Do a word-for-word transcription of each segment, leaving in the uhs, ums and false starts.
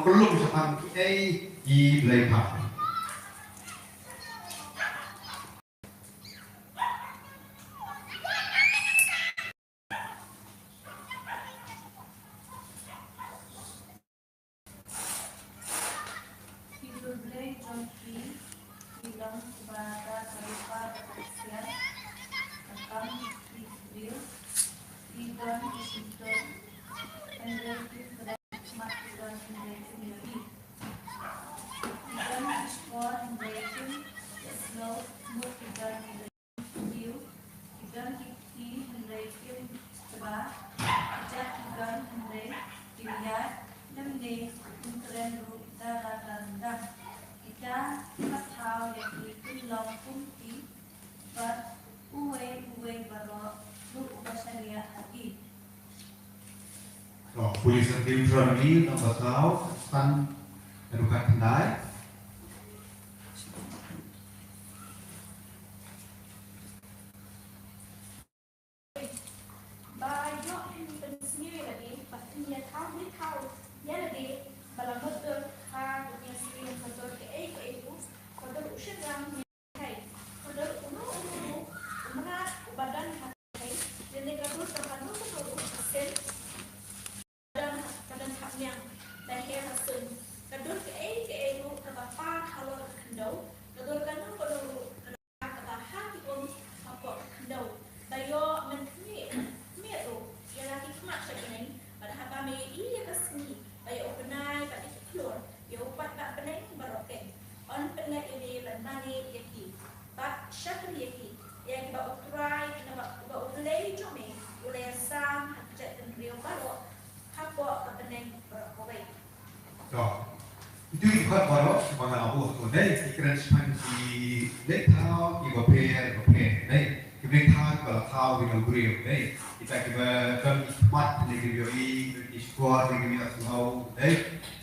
Klum shaphang kiei ki blei bha. Ki dur blei jong ki ki long kiba da ka rupa da ka ksiar, ka kam ki briew, ki don ki symptom, hynrei ki kren mat ki don hynrei kim ïohi. Ki don ki shkor hynrei kim ïohsngew, mut ki don hynrei Ki don ki kti hynrei kim tba, ki jah ki don hynrei kim ïaid, lymne kim kren ruh da la ka ryndang. Kita kiba thaw ïa ki kin long kum ki, bad uwei uwei baroh ruh uba shaniah ha ki. To, pule sa Deuteronomi, nang ba thaw, san, haduh khatkhyndai. Ba ïoh phin pynsngew ïa lade, ba phin ïa thaw blei thaw ïa lade, ba la mutdur ha duniya syiem ka dur kaei kaei ruh, ka dur u shynrang hynrei ka dur uno uno ruh u mrad uba don ha hynrei, lane ka dur kaba kano kano ruh ka sem, ka don ha, ka don ha niang, da her ha suiñ, ka dur kaei kaei ruh kaba pad halor ka khyndew, ka dur kano kano ruh ka don kaba ha ki um hapoh ka khyndew, ba ïoh mynkhmih, khmih ruh ïa la ki khmat sha bneng, bad haba me ïohi ïa ka sngi, ba ïa u bnai bad ïa ki khlur, ïa u paidbah bneng baroh keiñ. Yn pynlait ïa me ban mane ïa ki bad shakri ïa ki, ïa kiba U Trai, kane ba, ba U Blei jong me u la ïasam ha ki jaitbynriew baroh hapoh ka bneng baroh kawei. To. Itu i khot baroh ba nga la buh to dei, ki kren shaphang ki blei thaw kiba pher ba pher dei. Ki blei thaw kiba la thaw ki nongbriew dei. Kita kiba don ki khmat ne ki ïohi, don ki shkor ne ki ïohsngew dei.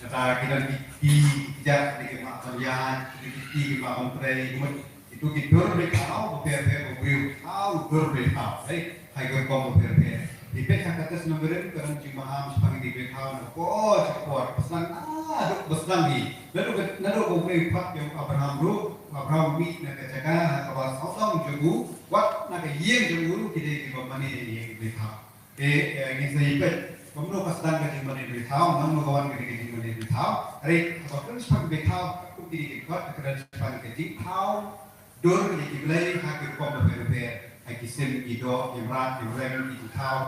Kata ki don ki kti ki jah ne ki mah ban ïaid, ki don ki kti ki mah ban trei, ki mut itu ki dur blei thaw ba pher pher, ba briew thaw dur blei thaw dei. Ha ki rukom ba pher pher. Te peit ha ka Tes Nongrim ka don jingmaham shaphang ki blei thaw na ka por sha ka por. Ba sdang naduh ba sdang hi. Naduh ka, naduh ba U Blei u phah ïa u Abraham ruh, u Abraham u mih na ka jaka ha kaba sawdong jong u, wat na ka ïing jong u ruh ki dei kiba mane ïa ki blei thaw. Te, eh, ngin sa ïa peit kumno ka sdang ka jingmane blei thaw, naduh ka wan ka dei ka jingmane blei thaw. Hynrei haba kren shaphang blei thaw, katkum kine ki dkhot ka kren shaphang ka jingthaw dur ïa ki blei ha ki rukom bapher bapher, ha ki sim, ki doh, ki mrad, ki mrem, ki jingthaw,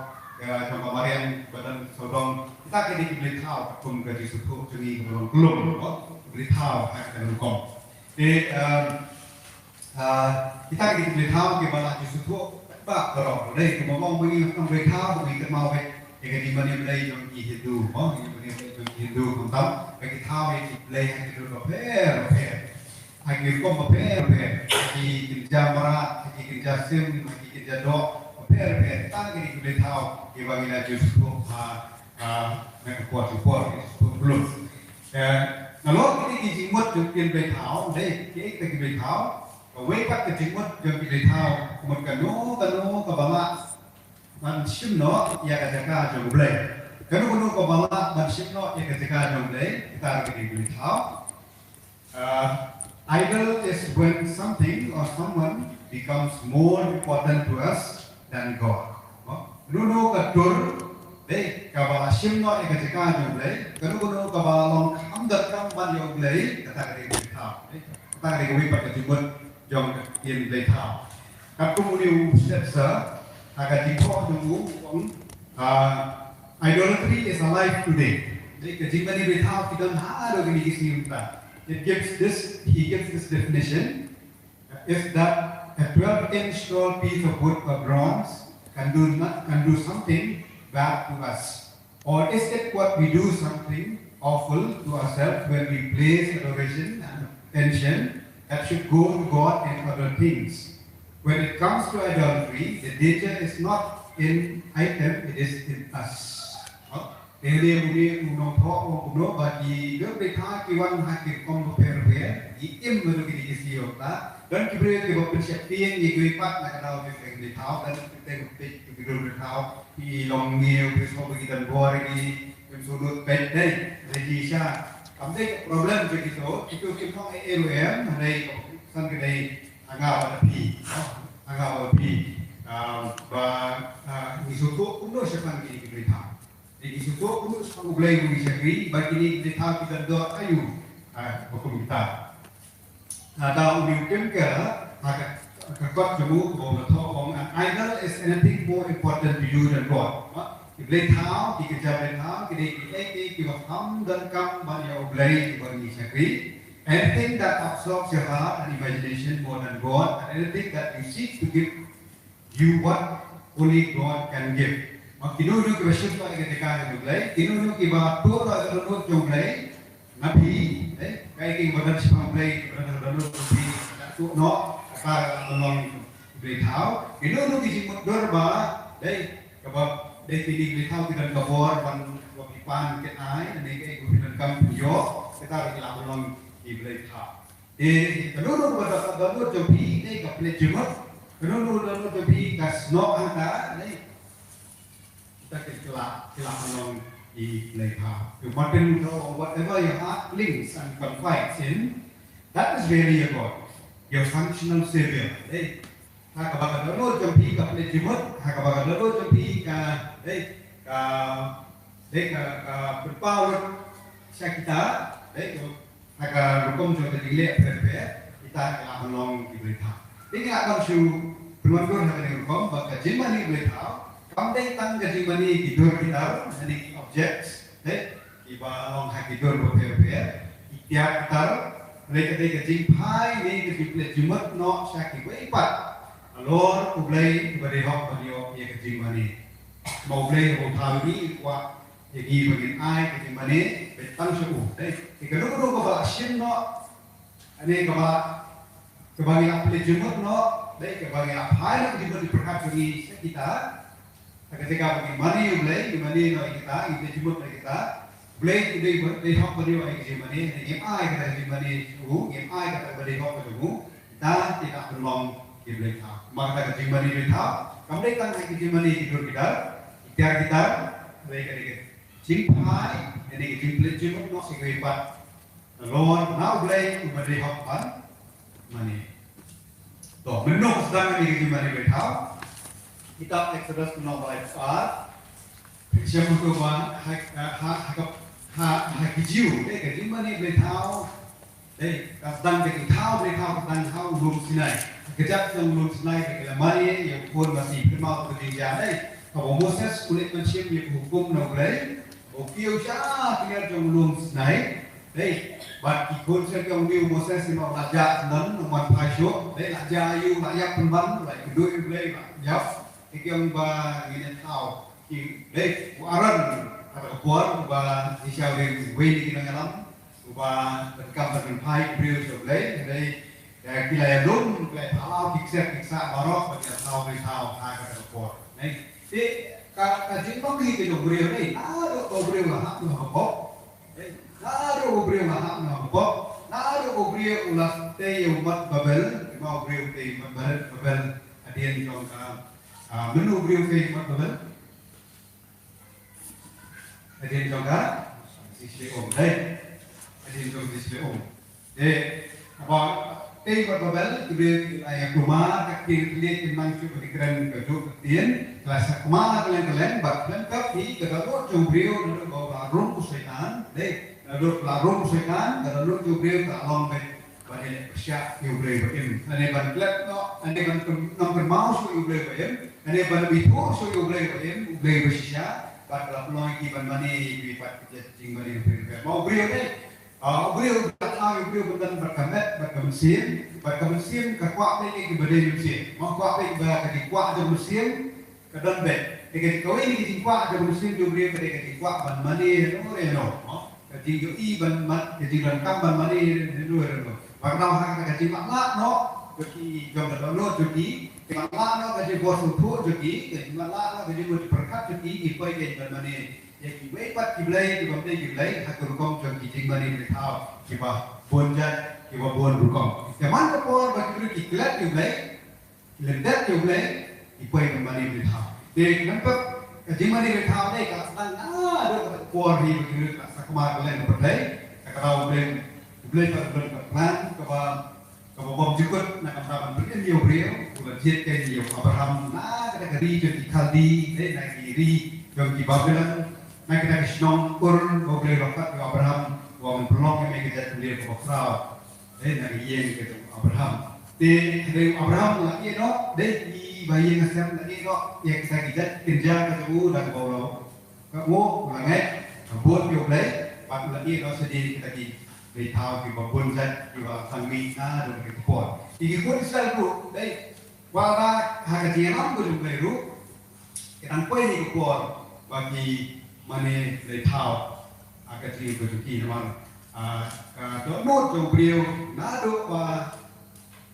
eh, jong ka mariang ba don sawdong. Kita ki dei ki blei thaw katkum ka jingsngewthuh jong ngi kaba long kyllum, oh, ki blei thaw ha ki rukom. Te, eh, Ah, kita ki dei ki blei thaw kiba la jingsngewthuh paidbah baroh. Dei, kumba ong ba ngi ong blei thaw, ba ngi kynmaw ïa ka jingmane blei jong ki Hindu, mo, ka jingmane blei jong ki Hindu, khamtam ba ki thaw ïa ki blei ha ki dur bapher bapher, ha ki rukom bapher bapher, ha ki kynja mrad, ha ki kynja sim, ha ki kynja doh bapher bapher. Kita ki dei ki blei thaw kiba ngi la jingsngewthuh ha, ha, na ka por sha ka por, ki sngewthuh kyllum. Eh, nalor kine ki jingmut jong ki blei thaw, dei, kiei kita ki blei thaw. Kawei pat ka jingmut jong ki blei thaw, ka mut kano kano kaba lah ban shim noh ïa ka jaka jong U Blei. Kano kano kaba lah ban shim noh ïa ka jaka jong U Blei, kita ruh ki dei ki blei thaw. Uh, idol is when something or someone becomes more important to us than God. Kano kano ka dur, dei, kaba lah shim noh ïa ka jaka jong U Blei, kano kano kaba long kham donkam ban ïa U Blei, kata ka dei ka blei thaw. Dei, kata ka dei kawei pat ka jingmut jong ki blei thaw. Katkum une u Stetzer, ha ka jingthoh jong u, u ong, ah, idolatry is alive today. Dei, ka jingmane blei thaw ki don haduh kine ki sngi mynta. It gives this, he gives this definition, is that a twelve inch tall piece of wood or bronze can do not, can do something bad to us? Or is it what we do something awful to ourselves when we place adoration and attention that should go to God and other things? When it comes to idolatry, the danger is not in item, it is in us. Te hynrei une u nongthoh u ong kumno ba ki dur blei thaw ki wan ha ki rukom bapher bapher, ki im haduh kine ki sngi mynta. Don ki briew kiba pynsheptieng ïa kiwei pat na ka daw jong ki blei thaw, don ki teng peit ki dur blei thaw, ki long ngiew, ki sngewbha ki don bor, ki im shu lut peit dei, ready sha. Kam dei ka problem jong kito, kito ki phong A R O M, hynrei san ka dei ha nga bad phi, ha nga bad phi. Ah, ba, ah, ngi sngewthuh kumno shaphang kine ki blei thaw. Ngi sngewthuh kumno shaphang U Blei uba ngi shakri, ba kine ki blei thaw ki don dor aïu, ah, ba kum kita. Ah, da u Newton ka, ha ka, ka kot jong u, kaba u la thoh, u ong, "An idol is anything more important to you than God." Ki blei thaw, ki kjat blei thaw, ki dei kiei kiei kiba kham donkam ban ïa U Blei uba ngi shakri. Anything that absorbs your heart and imagination more than God, and anything that you seek to give you what only God can give. Ma kino kino kiba shim noh ïa ka jaka jong U Blei, kino kino kiba tuh noh ïa ka dohnud jong U Blei na phi, eh, kaei kaei ba don shaphang U Blei, ba don ha ka dohnud jong phi, la tuh noh, kata ka long U Blei thaw. Kino kino ki jingmutdur ba, dei, kaba, dei kine ki blei thaw ki don ka bor ban, ba phi pan phi ai, ne kaei ba phi donkam phi ïoh, kata ki la long ki blei thaw. Te kano kano kaba don ha dohnud jong phi, ne ka pynleit jingmut, kano kano ka don ha dohnud jong phi ka snoh hangta, ne kita ki la, ki la pynlong ki blei thaw. To Martin Luther, "Whatever your heart clings and confides in, that is really your God, your functional savior." Dei, ha kaba ka dohnud jong phi ka pynleit jingmut, ha kaba ka dohnud jong phi ka, dei, ka, dei, ka, ka pynpaw lut sha kita, dei, to ha ka rukom jong ka jingleh pher pher, kita ki la pynlong ki blei thaw. Te ngi la ban shu pynwandur ha kane ka rukom ba ka jingmane blei thaw kam dei tang ka jingmane ki dur ki tar, ne ki objects, ne kiba long ha ki dur ba pher pher, ki tiar ki tar, ne ka dei ka jingphai ne ka jingpynleit jingmut noh sha kiwei pat halor U Blei uba dei hok ban ïoh ïa ka jingmane. Ma U Blei uba u thaw ïa ngi, u kwah ïa ngi ba ngin ai ka jingmane beit tang sha u. Dei, te kano kano kaba la shim noh, ne kaba, kaba ngi la pynleit jingmut noh, dei, kaba ngi la phai noh ka jingmut jingpyrkhat jong ngi sha kita, ha ka jaka ba ngin mane ïa U Blei, ngin mane noh ïa kita, ngin pynleit jingmut noh ïa kita. U Blei u dei, dei hok ban ïoh ïa ka jingmane, ne ngim ai kata ka jingmane sha u, ngim ai kata kaba dei hok ka jong u. Kita ki la pynlong ki blei thaw. Ma kata ka jingmane blei thaw kam dei tang ha ka jingmane ki dur ki tar, ki tiar ki tar, hynrei ka dei ka jingphai, ka dei ka jingpynleit jingmut noh sha kiwei pat. Nalor na U Blei uba dei hok ban mane. To, mynno sdang ka dei ka jingmane blei thaw. Kitab Exodus lynnong ba lai phew ar. Phin shem hato ba ha, ha, ha, ha, ha, ha ki Jiw, eh, ka jingmane blei thaw. Dei, ka sdang ka jingthaw blei thaw ka sdang ha u lum Sinai. Ka kjat jong u lum Sinai ka la mane ïa u khun Masi, kynmaw ka jingjia, dei. Kaba u Moses u leit ban shim ïa ka hukum na U Blei, u kiew sha ki liar jong u lum Sinai. Dei, bad ki khun sha kiang u Moses, ïa u la jah sdang, u man phai shuh, dei, la jah ïa u, la ïap pynban, la ïakynduh ïa U Blei, la ïap. Ki ong ba ngin ïa thaw ki, dei, u Aaron, ha kata ka por, uba ngi sngewthuh uwei na ki nongïalam, uba donkam ban pynphai ki briew sha U Blei, dei, ïa ki la ïalum, ki la ïa thaw, ki ksep, ki ksah baroh, ba ki la thaw, ki thaw, ha kata ka por. Dei, te, ka, ka jingbang hi ka jong u briew, dei, naduh ba u briew la hap noh ha ka pop. Dei, naduh ba u briew la hap noh ha ka pop. Naduh ba u briew u la tei ïa u mat Babel, kynmaw u briew u tei ïa u mat Babel, Babel, hadien jong ka Ah, mynno u briew u tei ïa u mat Babel? Hadien jong ka Shisha Um, dei. Hadien jong ka Shisha Um. Dei, haba tei ïa u mat Babel, ki briew ki la ïa kulmar, ka ktien ka lieh, ki nang shuh ba ki kren ka juk ka ktien, ki la sakma kylleng kylleng, bad khlem pep hi, ka dohnud jong u briew, naduh ba u la rung u Soitan, dei, naduh ba u la rung u Soitan, ka dohnud jong u briew ka la long beit ban ïaleh pyrshah ïa U Blei ba im. Lane ban klet noh, lane ban kyn-, nang kynmaw shuh ïa U Blei ba im, lane ban ithuh shuh ïa U Blei ba im, U Blei ba shisha, bad ka la pynlong ïa ki ban mane ïa kiwei pat ki jait jingmane pher pher. Ma u briew ne, ah, u briew u la thaw ïa u briew ban don bad ka met, bad ka mynsiem, bad ka mynsiem ka kwah beit ïa kiba dei mynsiem. Ma kwah beit ba ka jingkwah jong mynsiem, ka don beit. Te ka, kawei na ki jingkwah jong u mynsiem jong u briew ka dei ka jingkwah ban mane hano re hano. Mo? Ka jingïohi ban man, ka jingdonkam ban mane hano re hano. Bad ka dei ha kata ka jingmah lah noh jong ki jong ka dohnud jong ki, ka jingmah lah noh ka jingbor sngewthuh jong ki, ka jingmah lah noh ka jingbor pyrkhat jong ki, ki poi ki ban mane ïa kiwei pat ki blei, ki bym dei ki blei, ha ka rukom jong ki jingmane blei thaw, kiba bun jait, kiba bun rukom. Te man ka por ba ki briew ki klet ïa U Blei, lyndet ïa U Blei, ki poi ban mane blei thaw. Te khlem pep, ka jingmane blei thaw te ka sdang naduh ka por hi ba ki briew ka sakma kylleng ka pyrthei, ka Ka dei u Blei, u Blei pat u don ka plan kaba, kaba bymjukut, na ka bynta ban pynim ïa u briew. U la jied kein ïa u Abraham na kata ka ri jong ki Khaldi, eh, na ki ri jong ki Babilon, na kata ka shnong Ur, ba u Blei u la khot ïa u Abraham, ba un pynlong ïa me ka jaitbynriew kaba khraw, eh, na ka ïing ka jong u Abraham. Te hynrei u Abraham u la ïeh noh, dei, ki ba ïeng ha sem la ïeh noh ïa kita ki jait kynja ka jong u, da kaba u la Ka u la ngeit, ka bud ïa u Blei, bad u la ïeh noh sha ki, kita ki blei thaw kiba bun jait kiba la tang mih naduh kata ka por. Ki, ki khun Israel ruh, dei, wat la ha ka jingïalam ka jong u Blei ruh, ki dang poi ha ka por ba ki mane blei thaw ha ka jingim ka jong ki, namar, ah, ka dohnud jong u briew naduh ba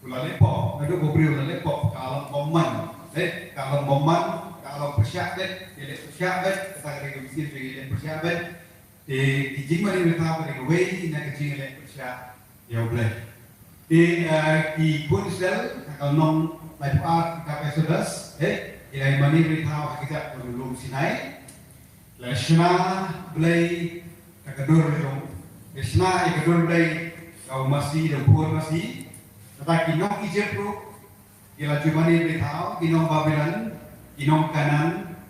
U la leh pop, naduh ba u briew u la leh pop, ka long bymman. Eh, ka long bymman, ka long pyrshah beit, ïaleh pyrshah beit, kata ka dei ka mynsiem jong ïaleh pyrshah beit. Te ki jingmane blei thaw ka dei kawei na ka jingïaleh pyrshah ïa u Blei. Te, eh, ki khun Israel, ha ka lynnong laiphew ar kitab Exodus, eh, ki la mane blei thaw ha kjat ka lum Sinai. La shna blei da ka dur jong, la shna ïa ka dur blei da u masi, da u phur masi. Kata ki nong Egypt ruh ki la ju mane blei thaw, ki nong Babilon, ki nong Kanaan,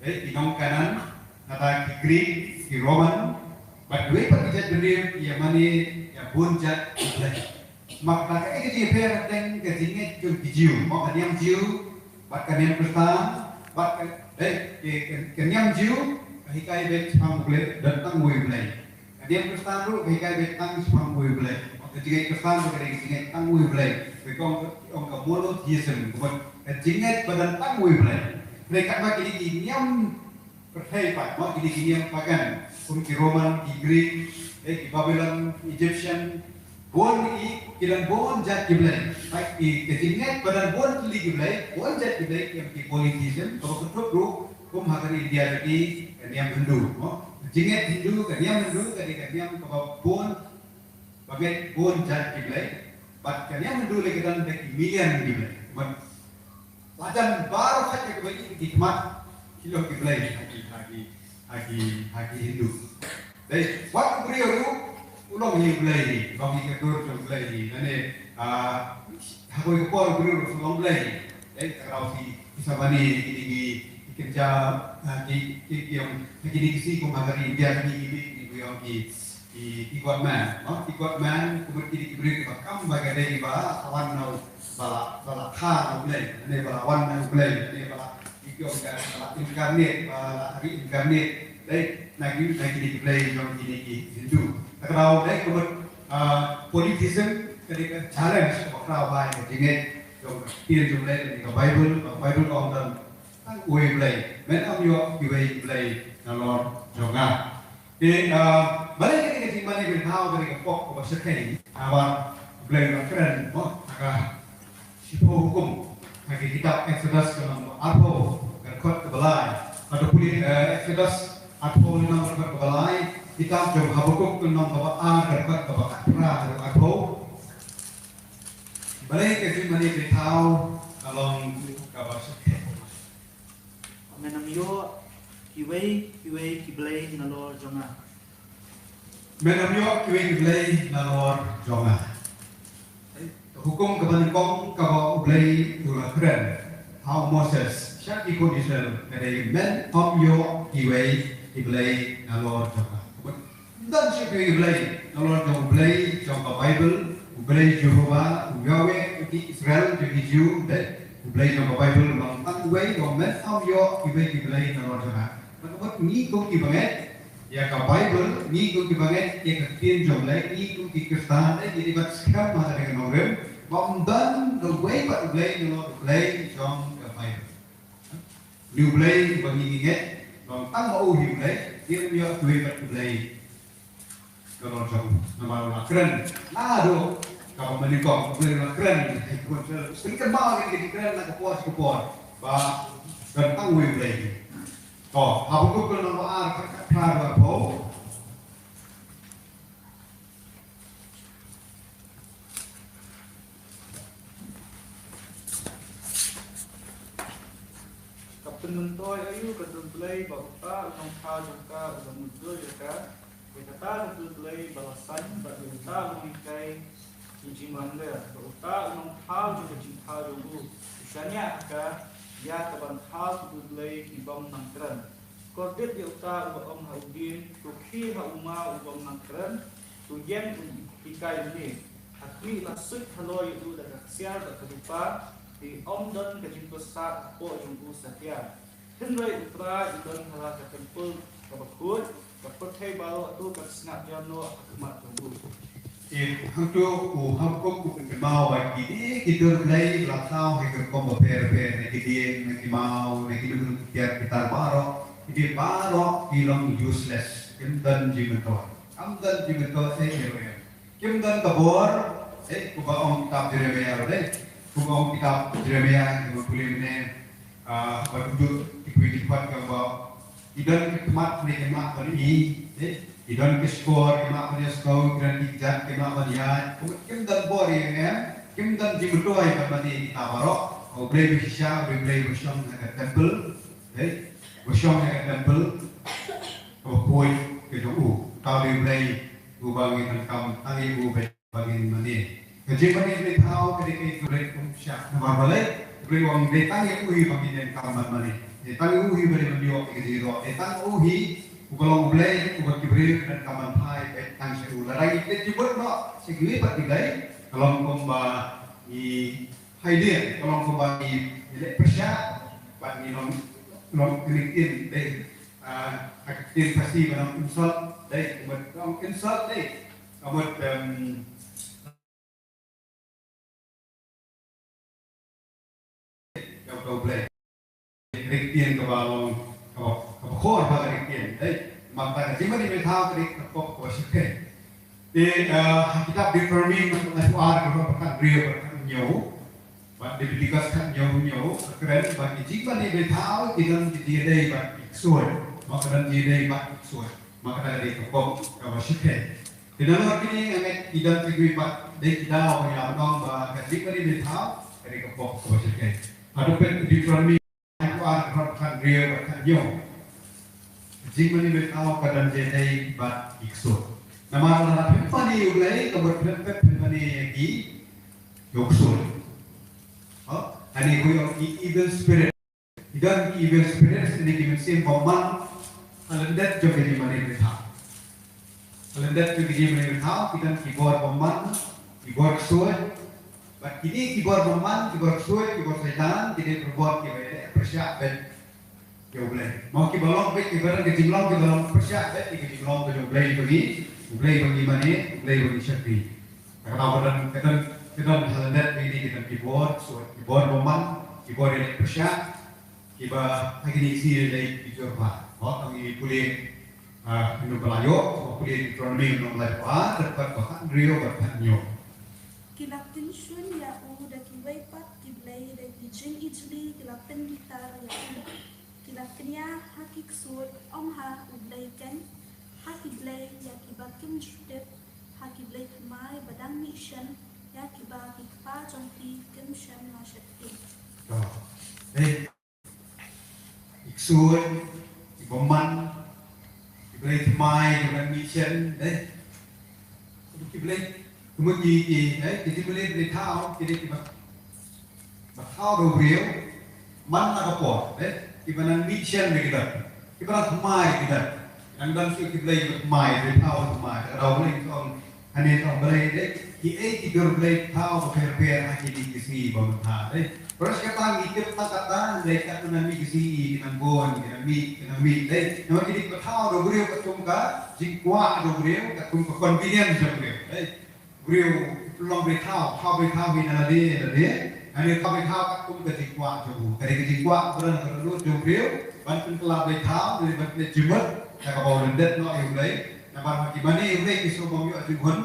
eh, ki nong Kanaan, kata ki Greek, ki Roman, bad kiwei pat ki jaitbynriew ki ïa mane ïa bun jait ki blei. Namar kata kaei ka jingpher hapdeng ka jingngeit jong ki Jiw, mo, ka niam Jiw bad ka niam Khristan, bad ka, eh, ka, ka, ka niam Jiw ka hikai beit shaphang U Blei, don tang uwei U Blei. Ka niam Khristan ruh ka hikai beit tang shaphang uwei U Blei. Ka jingngeit Khristan ruh ka dei ka jingngeit tang uwei U Blei. Ka ong, ong ka monotheism, ka mut ka jingngeit ba don tang uwei U Blei. Hynrei katba kine ki niam pyrthei pat, mo, kine ki niam pagan, kum ki Roman, ki Greek, eh, ki Babylon, Egyptian, bun ki, ki don bun jait ki blei. Pat ki, ki jingngeit ba don bun tylli ki blei, bun jait ki blei, ki ong ki polytheism, kaba kynthup ruh kum ha ka ri India jong ngi, ka niam Hindu, mo. Jingngeit Hindu, ka niam Hindu ka dei ka niam kaba bun, ba ngeit bun jait ki blei. Bad ka niam Hindu lei ka don da ki million ki blei. Bad la jan baroh khat ka ba ïohi ki khmat, ki long ki blei ha ki, ha ki, ha ki, ha ki Hindu. Dei, wat u briew ruh u long hi u blei, long hi ka dur jong u blei. Lane, ah, ha kawei ka por u briew ruh u long blei. Dei, ka rau ki, ki sa mane kine ki, ki kynja, ah, ki, ki, ki ong, kine ki si kum ha ka ri India kine ki, ki, ki ong ki, ki, ki God man, no? Ki God man, kumut kine ki briew kiba kam ba ka dei ba la wan na u, ba la, ba la kha na u Blei, ne ba la wan na u Blei, ne ba la, ki ong ka, ba la incarnate, ba la reincarnate. Dei, na ki, na kine ki blei jong kine ki Hindu. Ka daw dei kumut, ah, polytheism ka dei ka challenge kaba khraw bha ïa ka jingngeit jong ka ktien jong U Blei, ka Bible, ka Bible ka ong don tang uwei U Blei. Men ym ïoh kiwei ki blei nalor jong nga. Te, ah, balei kane ka jingmane blei thaw kane ka pop kaba shyrkhei? Namar U Blei u la kren, mo, ha ka Shiphew Hukum, ha ka kitab Exodus ka lynnong ba arphew, ka dkhot kaba lai. Bad pule, eh, Exodus arphew lynnong ka dkhot kaba lai, kitab jong Habakuk ka lynnong kaba ar, ka dkhot kaba khatphra haduh arphew. Balei ka jingmane blei thaw ka long kaba shyrkhei? Men ym ïoh kiwei kiwei ki blei nalor jong nga. Men ym ïoh kiwei ki blei nalor jong nga. Ka hukum kaba nyngkong kaba U Blei u la kren ha u Moses sha ki khun Israel ka dei men ym ïoh kiwei ki blei nalor jong nga. Ym don shuh kiwei ki blei nalor jong U Blei jong ka Bible, U Blei Jehobah, U Yahweh jong ki Israel, jong ki Jiw, dei, U Blei jong ka Bible u long tang uwei, u ong men ym ïoh kiwei ki blei nalor jong nga. Ka mut ngi kum ki bangeit ïa ka Bible, ngi kum ki bangeit ïa ka ktien jong U Blei, ngi kum ki Khristan, dei, ngi dei ban skhem ha kane ka nongrim ba ym don uwei pat U Blei nalor U Blei jong ka Bible. Une U Blei uba ngi ngeit, long tang ma u hi U Blei, ngim ïoh kiwei pat ki blei nalor jong u. Namar u la kren naduh kaba mynnyngkong, U Blei u la kren. Pynban kren, kren na ka por sha ka por ba don tang uwei U Blei. To, Habakuk lynnong ba ar, khatphra haduh arphew. Ka pynmyntoi aïu ka dur Blei ba uta u nongthaw jong ka u la mutdur ïa ka, ïa ka Uta u Blei ba la saiñ, bad ïa uta u nonghikai ki jingmangler, bad uta u nongthaw jong ka jingthaw jong u, u shaniah ha ka, ïa kaban thaw kum u Blei ki bym nang kren. Kordit ïa uta uba ong ha u dieng, to khie ha u maw u bym nang kren, to ïeng u hikai une. Ha khmih la suit halor ïa u da ka ksiar bad ka lypa, te ym don ka jingpyrsad hapoh jong u satia. Hynrei U Trai u don ha la ka templ kaba khuid, ka pyrthei baroh haduh kan sngap ïa u ha khmat jong u. Te hangto u Habakuk u pynkynmaw ba kine ki dur blei ba la thaw ha ki rukom bapher bapher, na ki dieng, na ki maw, na ki lum ki tiar ki tar baroh, kine baroh ki long useless, kim don jingmyntoi. Kam don jingmyntoi ei ei ruh em. Kim don ka bor, eh, kumba ong kitab Jeremiah ruh dei. Kumba ong kitab Jeremiah, kumba pule mynne, ah, ba duduk ki pui ki pat ka ba. Ki don ki khmat ne ki mah ban i, eh, ki don ki shkor ki mah ban ïa shkor, ki don ki kjat ki mah ban ïa. Kumba kim don bor ïa em, kim don jingmyntoi ban mane kita baroh. U Blei ba shisha, U Blei ba shong ha ka temple, eh, ba shong ha ka temple. Ka ba khuid ka jong u. Tang U Blei uba ngi donkam, tang ïa u ba ba ngin mane. Ka jingmane Blei thaw ka dei ka jingmane kum sha namar balei, Blei u ong dei tang ïa u hi ba ngin donkam ban mane. Dei tang ïa u hi ba ngin ïoh ïa ka jingïaroh. Dei tang ïa u hi uba long U Blei uba ki briew ki donkam ban phai beit tang sha u. Lada ngi klet jingmut noh sha kiwei pat ki blei, ka long kumba ngi haidir, ka long kumba ngi leh pyrshah bad ngi long, long kynting dei. Ah, ha ka ktien Khasi ba nang insult dei, ka mut nang insult dei, ka mut, em, ïa uta U Blei. Ka ktien kaba long, kaba, kaba khor ba ka ktien dei. Namar kata ka jingmane Blei thaw ka dei ka pop kaba shyrkhei. Te, eh, ha kitab Deuteronomy, nang, nang, ar, ka dkhot khathynriew, khathynñiew. Bad Leviticus khathynñiew, hynñiew, ka kren ba ki jingmane Blei thaw ki don ki jingïadei bad ki ksuid. Ba ka don jingïadei bad ki ksuid. Ba kata ka dei ka pop kaba shyrkhei. Te nalor kine nga ngeit ki don kiwei pat dei ki daw ba ngi la ong ba ka jingmane Blei thaw ka dei ka pop kaba shyrkhei. Haduh peit Deuteronomy, ar, khathynriew bad khathynñiew. Jingmane Blei thaw ka don jingïadei bad ki ksuid. Namar lada phim mane ïa U Blei, ka mut phim, phim, phim mane ïa ki, ïa u ksuid. Ha? Hangne ki ong ki evil spirit. Ki don ki evil spirits, kine ki mynsiem bymman ha lyndet jong ka jingmane Blei thaw. Ha lyndet jong ka jingmane Blei thaw, ki don ki bor bymman, ki bor ksuid. Bad kine ki bor bymman, ki bor ksuid, ki bor Soitan, ki dei ki bor kiba ïaleh pyrshah beit ïa U Blei. Mo kiba long beit, kiba don ka jinglong, kiba long pyrshah beit ïa ka jinglong ka jong U Blei ba ngi, U Blei ba ngi mane, U Blei ba ngi shakri. Ka daw ka don, ka don, ka don ha lyndet ba ngi, ka don ki bor ksuid, ki bor bymman, ki bor ïaleh pyrshah, kiba ha kine ki sngi lei ki jur bha. Mo tang ngi pule, ah, ngi ba la ïoh, ba pule Deuteronomy nong lai ba, dkhot ba khathynriew bad khathynñiew. Ki la pynshun ïa u da kiwei pat ki blei, da ki jingijli ki la pynbitar ïa u. Ki la kñia ha ki ksuid, ym ha U Blei keiñ, ha ki blei ïa kiba kim ju tip, ha ki blei thymmai ba dang mih shen, ïa kiba ki kpa jong ki kim shym la shet pyn. To. Dei, ki ksuid, ki bymman, ki blei thymmai, ki blei mih shen, dei. Ki blei, ki mut ki, ki, eh, ki jingmane Blei thaw, ki dei kiba, ba thaw da u briew, man la ka por, eh, kiba nang mih shen da ki don, kiba nang thymmai da ki don. Nang don shuh ki blei kiba thymmai, Blei thaw thymmai, ka daw Blei ki ong, Hangne tang Blei dei, kiei ki dur blei thaw bapher bapher ha kine ki sngi ba mynta dei. Pyrshah kata ngi tip tang kata, hynrei katno nang mih ki sngi, ki nang bun, ki nang mih, ki nang mih dei. Namar kine ki ba thaw da u briew katkum ka jingkwah jong u briew, katkum ka convenience jong u briew dei. U briew u pynlong blei thaw, thaw blei thaw hi na lade lade. Hangne thaw blei thaw katkum ka jingkwah jong u. Ka dei ka jingkwah ba don ka dohnud jong u briew ban pynkylla blei thaw, ban pynleit jingmut na kaba u lyndet noh ïa u Blei. Namar ma ki mane ïa u Blei ki shu bym ïoh jinghun.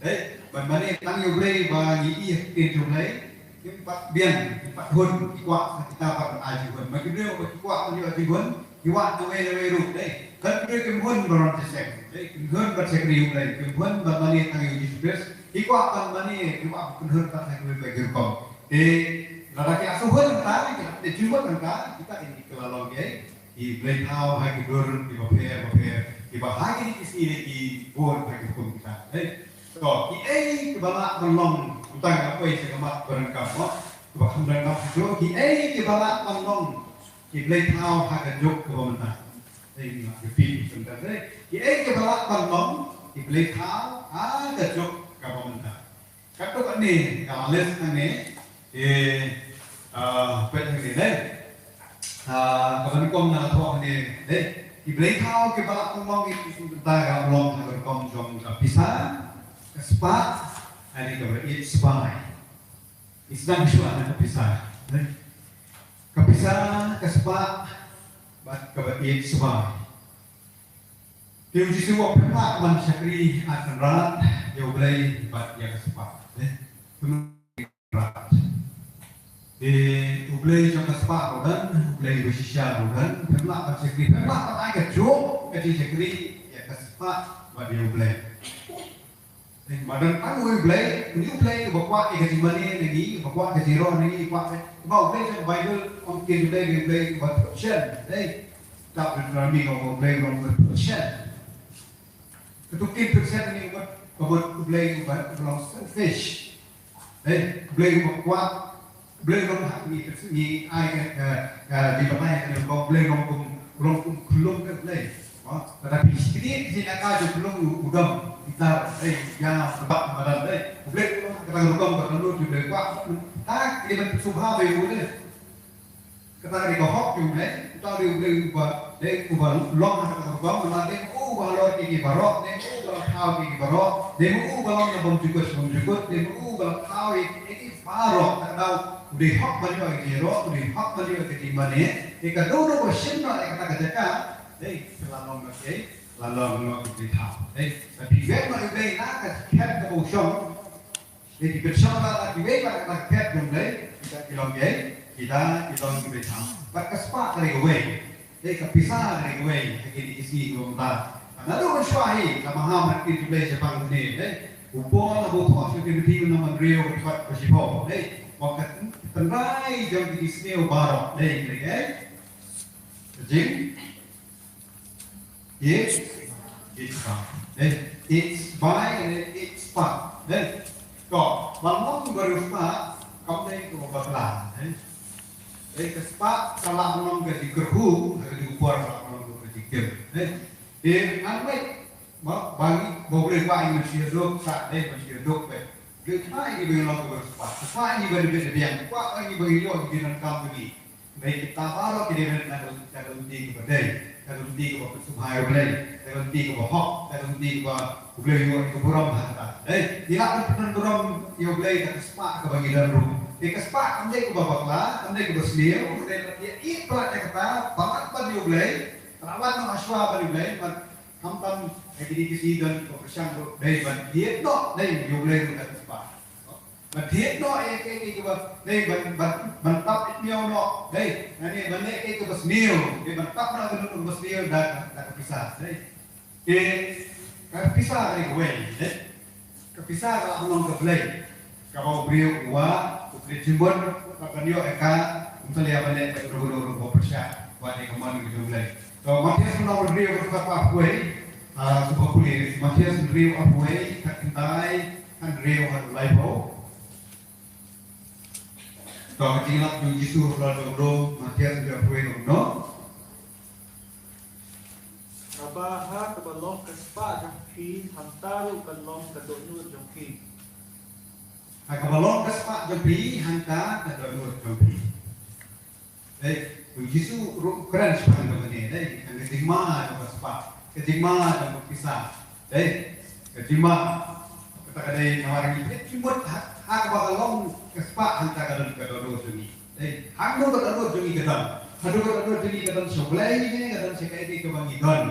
Dei, ban mane tang ïa u Blei ba ngi ïoh ktien jong u Blei, kim pat biang, kim pat hun, ki kwah kita pat ban ai jinghun. Ma ki briew ba ki kwah ban ïoh jinghun, ki wad nawei nawei ruh, dei. Kan ki briew kim hun ban wan jingïaseng, dei, kim hun ban shakri ïa u Blei, kim hun ban mane tang ïa u Jisu Khrist. Ki kwah ban mane, ki kwah ban hun pat ha kiwei pat ki rukom. Te lada ki la shu hun hangta, ki la leit jingmut hangta, kita ki la long ki, ki blei thaw ha ki dur kiba pher bapher. Ba ha kine ki sngi ki bun ha ki hukum kita. Eh. To, kiei kiba lah ban long, tang ka poi sha ka mat ba donkam mo. Ba kham donkam shuh, kiei kiba lah ban long ki blei thaw ha ka juk kaba mynta. Eh, nga repeat sentence, eh. Kiei kiba lah ban long ki blei thaw ha ka juk kaba mynta. Katto katne nga la list hangne, eh, ah, peit hangne dei. Ah, kaba nyngkong nga la thoh hangne dei. Ki blei thaw kiba lah ban long ïa ki shisien mynta ka la long ha ka rukom jong ka pisa, ka spah, lane kaba ïeit sbai. Ngi sdang shuwa na ka pisa, dei. Ka pisa, ka spah, bad kaba ïeit sbai. Te u Jisu u ong, pynlah ban shakri ar kynrad, ïa U Blei bad ïa ka spah. Eh, pynrad. Te U Blei jong ka spah ruh u don, U Blei ba shisha ruh u don, pynlah ban shakri, pynlah ban ai ka juk ka jingshakri ïa ka spah bad ïa U Blei. Eh, ba don tang uwei U Blei, une U Blei uba kwah ïa ka jingmane na ngi, uba kwah ka jingïaroh na ngi, kwah ka, ba U Blei jong ka Baibl ong ktien U Blei, U Blei uba thut shen, eh. Kitab Deuteronomi ong U Blei uba thut shen. Katu ka ktien thut shen ka mut, ka mut U Blei uba, uba long selfish. Eh, U Blei uba kwah, U Blei long ha ngi, ngi ai ka, ka, ka, ngi batai ka, U Blei long kum, long kum khlum ka Blei. Mo, lada phi sngewthuh ka jingkhlum u dom, kita, eh, ïa, sebab madan, eh. U Blei long ha ka rukom ka dohnud U Blei kwah. Ta ki ban sngewbha ba u Blei. Kata ka dei ka hok jong U Blei, uta u dei U Blei uba, dei uba long ha kata ka rukom, namar dei u uba halor ïa ki baroh, dei u uba la thaw ïa ki baroh, dei u uba long na bym jukut bym jukut, dei u uba la thaw ïa ki baroh, kata ka daw u dei hok ban ïoh ïa ki baroh, u dei hok ban ïoh ïa ki mane, ïa ka dei u dei ba shim noh ïa kata ka jaka, dei ka la long noh ïa, la long noh ïa ki thaw, dei, ka dei U Blei na ka khet kaba u shong, Dei ki pynshong ba la kiwei ba la khet jong Blei, kita ki long kiei, kita ki long ki Blei thaw. Bad ka spah ka dei kawei. Dei ka pisa ka dei kawei, ha kine ki sngi kiba mynta. Naduh mynshuwa hi, ka maham ha kine ki Blei shaphang une, dei. U Paul haba u thoh sha u Timothy u nong hynriew ka dkhot ba shiphew, dei. Ba ka tynrai jong ki sniew baroh, dei, dei, dei. Ka jing Ïeit, ïeit spah. Eh, ïeit sbai, eh, ïeit spah. Eh, to, ban long briew spah, kam dei kaba bakla. Eh, eh, ka spah ka lah ban long ka jingkyrkhu, ka jingkyrkhu ka lah ban long ka jingkyrkhu. Eh, eh, ngan mut ba, ba ngi, ba U Blei u kwah ïa ngi ban shu ïaduk, sa, eh, ban shu ïaduk, eh. U Blei u kwah ïa ngi ban long kaba spah. U kwah ïa ngi ban bit biang, u kwah ïa ngi ban ïoh ïa ki jingdonkam jong ngi. Dei kita baroh ki dei na ka, na ka lynti kaba dei, na ka lynti kaba pynsngewbha ïa U Blei, na ka lynti kaba hok, na ka lynti kaba U Blei u ïoh ïa ka burom ha kata. Dei, ngi lah ban pyndonkam burom ïa U Blei da ka spah kaba ngi don ruh. Dei ka spah kam dei kaba bakla, kam dei kaba sniew, U Blei u ïeit palat ïa kata, palat ban ïa U Blei, rawat noh hashwa ban ïa U Blei, ban Khamtam, ha kine ki sngi don kiba pyrshang ruh, dei ban thied noh, dei ban ïoh leh ruh da ka spah. Ban thied noh ïa kiei kiei kiba, dei ban, ban, ban tap ïa miaw noh, dei, lane ban leh kiei kiba sniew, dei ban tap noh ïa ka dohnud kaba sniew da, da ka pisa, dei. Te, ka pisa dei kawei, dei. Ka pisa ka lah ban long ka blei. Kaba u briew u wad, u klet jingmut, bad ban ïoh ïa ka, um salia ban leh ïa ka dohnud ruh ba pyrshah, wat ïa ka mon ka jong u Blei. To, Mathaios lynnong hynriew ka dkhot arphew wei, ah, sngewbha pule, Mathaios hynriew arphew wei, khatkhyndai, hynriew haduh laiphew. To, ka jingïalap jong u Jisu halor jong u lum, Mathaios hynriew arphew wei, ka long kumno? Kaba ha kaba long ka spah jong phi, hangta ruh ka long ka dohnud jong phi. Ha kaba long ka spah jong phi, hangta ka dohnud jong phi. Dei, u Jisu ruh u kren shaphang kane, dei, tang ka jingma jong ka spah, ka jingma jong ka pisa. Dei, ka jingma, kata ka dei namar ngi pynleit jingmut ha, ha kaba ka long ka spah, hangta ka don ka dohnud jong ngi. Dei, hangno ka dohnud jong ngi ka don. Haduh ka dohnud jong ngi ka don sha U Blei ne ka don sha kaei kaei kaba ngi don.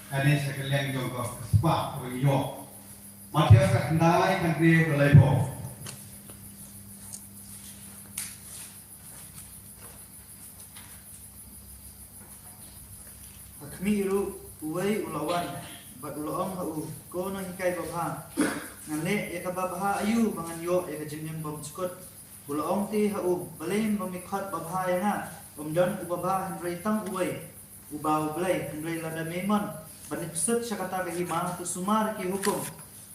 Lane sha ka liang jong ka spah kaba ngi ïoh. Mathaios khatkhyndai, hynriew haduh laiphew. Ha khmih ruh uwei u la wan, bad u la ong ha u, Ko nonghikai babha, ngan leh ïa kaba bha aïu ba ngan ïoh ïa ka jingim bymjukut? U la ong te ha u, Balei me khot babha ïa nga? Ym don uba bha hynrei tang uwei, uba U Blei. Hynrei lada me mon, Ban ïa psut sha kata ka hima, to sumar ki hukum.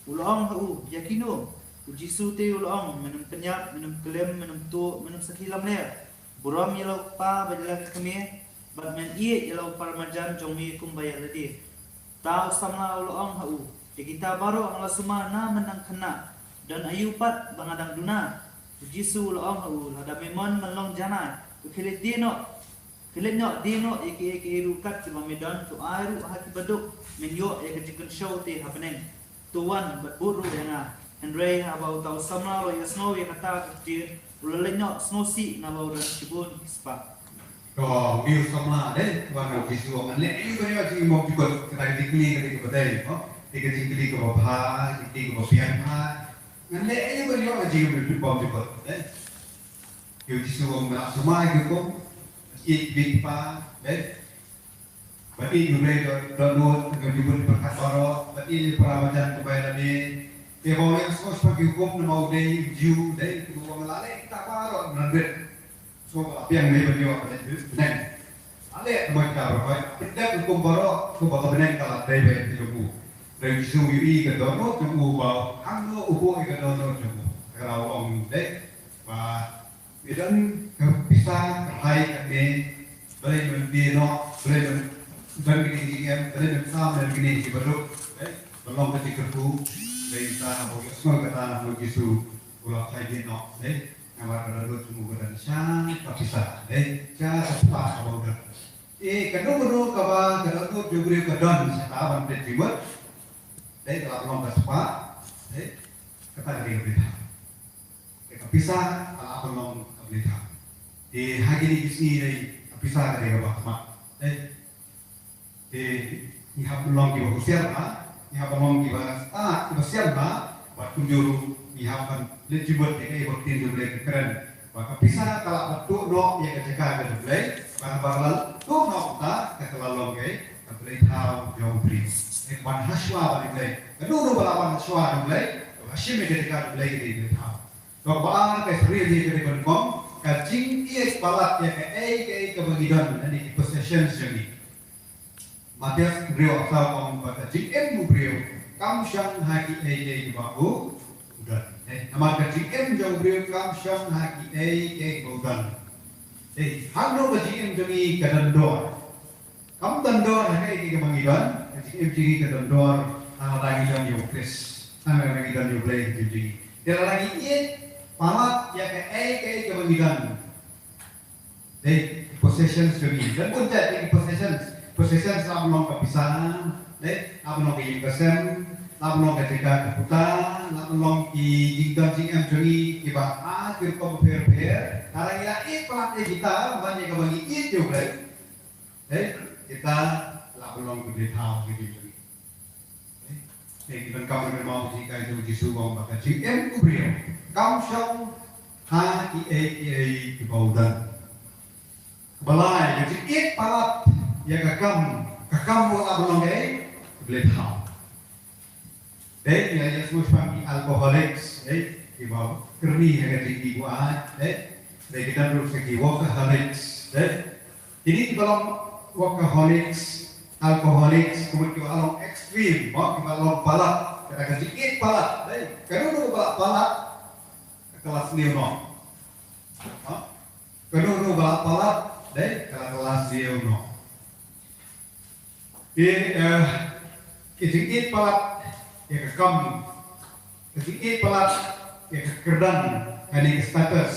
U la ong ha u, ïa kino? U Jisu te u la ong, men ym pynïap, men ym klim, men ym tuh, men ym sakhi lamler. Burom ïa la u kpa bad ïa la ka kmie, bad men ïeit ïa la u paramarjan jong me kumba ïa lade. Ta u samla u la ong ha u, ïa kita baroh nga la sumar na mynta khynnah, don aïu pat ba nga dang duna? U Jisu u la ong ha u, lada me mon ban long janai, to khie leit die noh, khie leit noh die noh ïa kiei kiei ruh kat kiba me don, to ai ruh ha kiba duk, men ïoh ïa ka jingkynshew te ha bneng. To wan bad bud ruh ïa nga. Hynrei haba uta u samla u la ïohsngew ïa kata ka ktien, u la leit noh sngewsih naba u don shibun ki spah. To, u samla, dei, wan u Jisu, ngan leh ïa u ban ïoh jingbymjukut, kata ka jingkylli kaba dei, no? Dei ka jingkylli kaba bha, jingkylli kaba biang bha. Ngan leh ïa u ban ïoh jingbymjukut, dei. Ïa u Jisu u ong, me la sumar ïa ki hukum, ïeit ïa u kpa, dei. Bad ïeit ïa u Blei dohnud, ïeit ïa u Blei pyrkhat baroh, bad ïeit ïa u paramarjan kumba ïa lade. Te ba u ïa sngewsih ki hukum namar u dei u Jiw, dei, u ong la leh kita baroh, ngan rit. So, la biang ne ban ïoh, bad rit, neng. La leh, namar kita baroh, pynjah hukum baroh, kumba ka bneng ka la dei ba ïa jong u. Dei u Jisu u ïohi ka dohnud jong u ba, hangno u buh ïa ka dohnud jong u. Ka la ong, dei, ba, Ïa don ka pisa ka hai kane, balei men die noh, balei men don kine ki jingem, balei men sam lem kine kiba duk, eh, ban long ka jingkyrkhu, balei sa haba u ïohsngew kata u Jisu u la phai die noh, eh, namar ka dohnud jong u ka don sha ka pisa, eh, sha ka spah kaba u don. Eh, kano kano kaba ka dohnud jong u briew ka don sha kaba pynjah jingmut, eh, ka la long ka spah, eh, kata ka dei ka pisa. Te ka pisa ka lah ban long ka blei thaw. Te ha kine ki sngi dei ka pisa ka dei kaba khmat. Dei. Te ngi hap ban long kiba husiar bha, ngi hap ban long kiba stad, kiba sian bha, bad kumjuh ruh ngi hap ban leit jingmut ïa kaei ba ka ktien jong U Blei ka kren. Ba ka pisa ka lah ban tuh noh ïa ka jaka ka jong U Blei, bad haba ka la tuh noh kata ka la long kaei, ka blei thaw jong U Blei. Ïa ka ban hashwa bad U Blei. Kano kano ba lah ban hashwa bad U Blei, ka shim ïa ka jaka U Blei ka dei blei thaw. Kaba ar ka syriem ïa ka dei ban kong, ka jingïeit palat ïa kaei kaei kaba ngi don, lane ki possessions jong ngi. Mathaios hynriew arphew saw ong ba ka jingim u briew kam shong ha kiei kiei kiba u don. Eh, namar ka jingim jong u briew kam shong ha kiei kiei kiba u don. Eh, hangno ka jingim jong ngi ka don dor. Kam don dor ha kaei kaei kaba ngi don, ka jingim jong ngi ka don dor, tang lada ngi don ïa u Khrist, tang lada ngi don ïa U Blei ha ka jingim jong ngi. Te lada ngi ïeit palat ïa kaei kaei kaba ngi don. Dei, possessions jong ngi. Don bun jait ki possessions. Possessions lah ban long ka pisa, dei, lah ban long ka ïing ka sem, lah ban long ka jaka ka puta, lah ban long ki jingdon jingem jong ngi kiba ar ki rukom bapher bapher. Lada ngi la ïeit palat ïa kita, ban ïa kaba ngi ïeit ïa U Blei. Dei, kita lah ban long ki blei thaw ki jingim jong ngi. Dei, ki donkam ban kynmaw ïa ka jinghikai jong U Jisu u ong ba ka jingim u briew kam shong ha kiei kiei kiba u don. Kaba lai, ka jingïeit palat ïa ka kam, ka kam ruh lah ban long kaei, ka blei thaw. Dei, ngi la ïa sngewsih ki alcoholics, dei, kiba kyrni ha ka jingdih buaid, dei, dei ki don ruh sa ki workaholics, dei. Kine kiba long workaholics, alcoholics, kumta kiba long extreme, mo, kiba long palat, kata ka jingïeit palat, dei. Kano kano ba la palat, ka la sniew noh. Ha? Kano kano ba la palat, dei, ka la, ka la sniew noh. Te, eh, ka jingïeit palat ïa ka kam, ka jingïeit palat ïa ka kyrdan, kane ka status,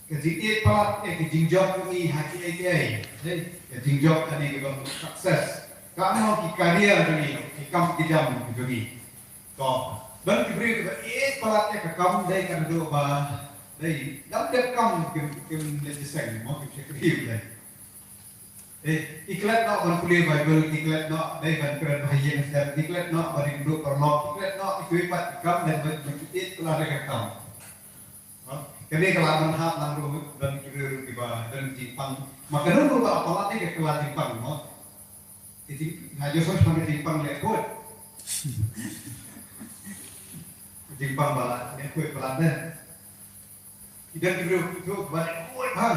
ka jingïeit palat ïa ka jingjop jong ngi ha kiei kiei, eh, ka jingjop kane ka long success, ka long ki career jong ngi, ki kam ki jam jong ngi. To, don ki briew kiba ïeit palat ïa ka kam, dei, ka naduh ba, dei, dang dep kam kim, kim leit jingïaseng, mo, kim shakri, dei. Eh, ki klet noh ban pule Baibl, ki klet noh, dei, ban kren ha ïing ha sem, ki klet noh ban ïakynduh paralok, ki klet noh, ki klet pat ki kam, dei, ban, ban ïeit palat ïa ka kam. Ha? Kane ka lah ban hap lang ruh, don ki briew ruh kiba don jingpang. Ma kano kano ba la palat ïa ka la jingpang, mo. Ka jing, ha, ïohsngew shaphang ka jingpang leh khuid. Jingpang ba la leh khuid palat, dei. Ki don ki briew kiba leh khuid bha.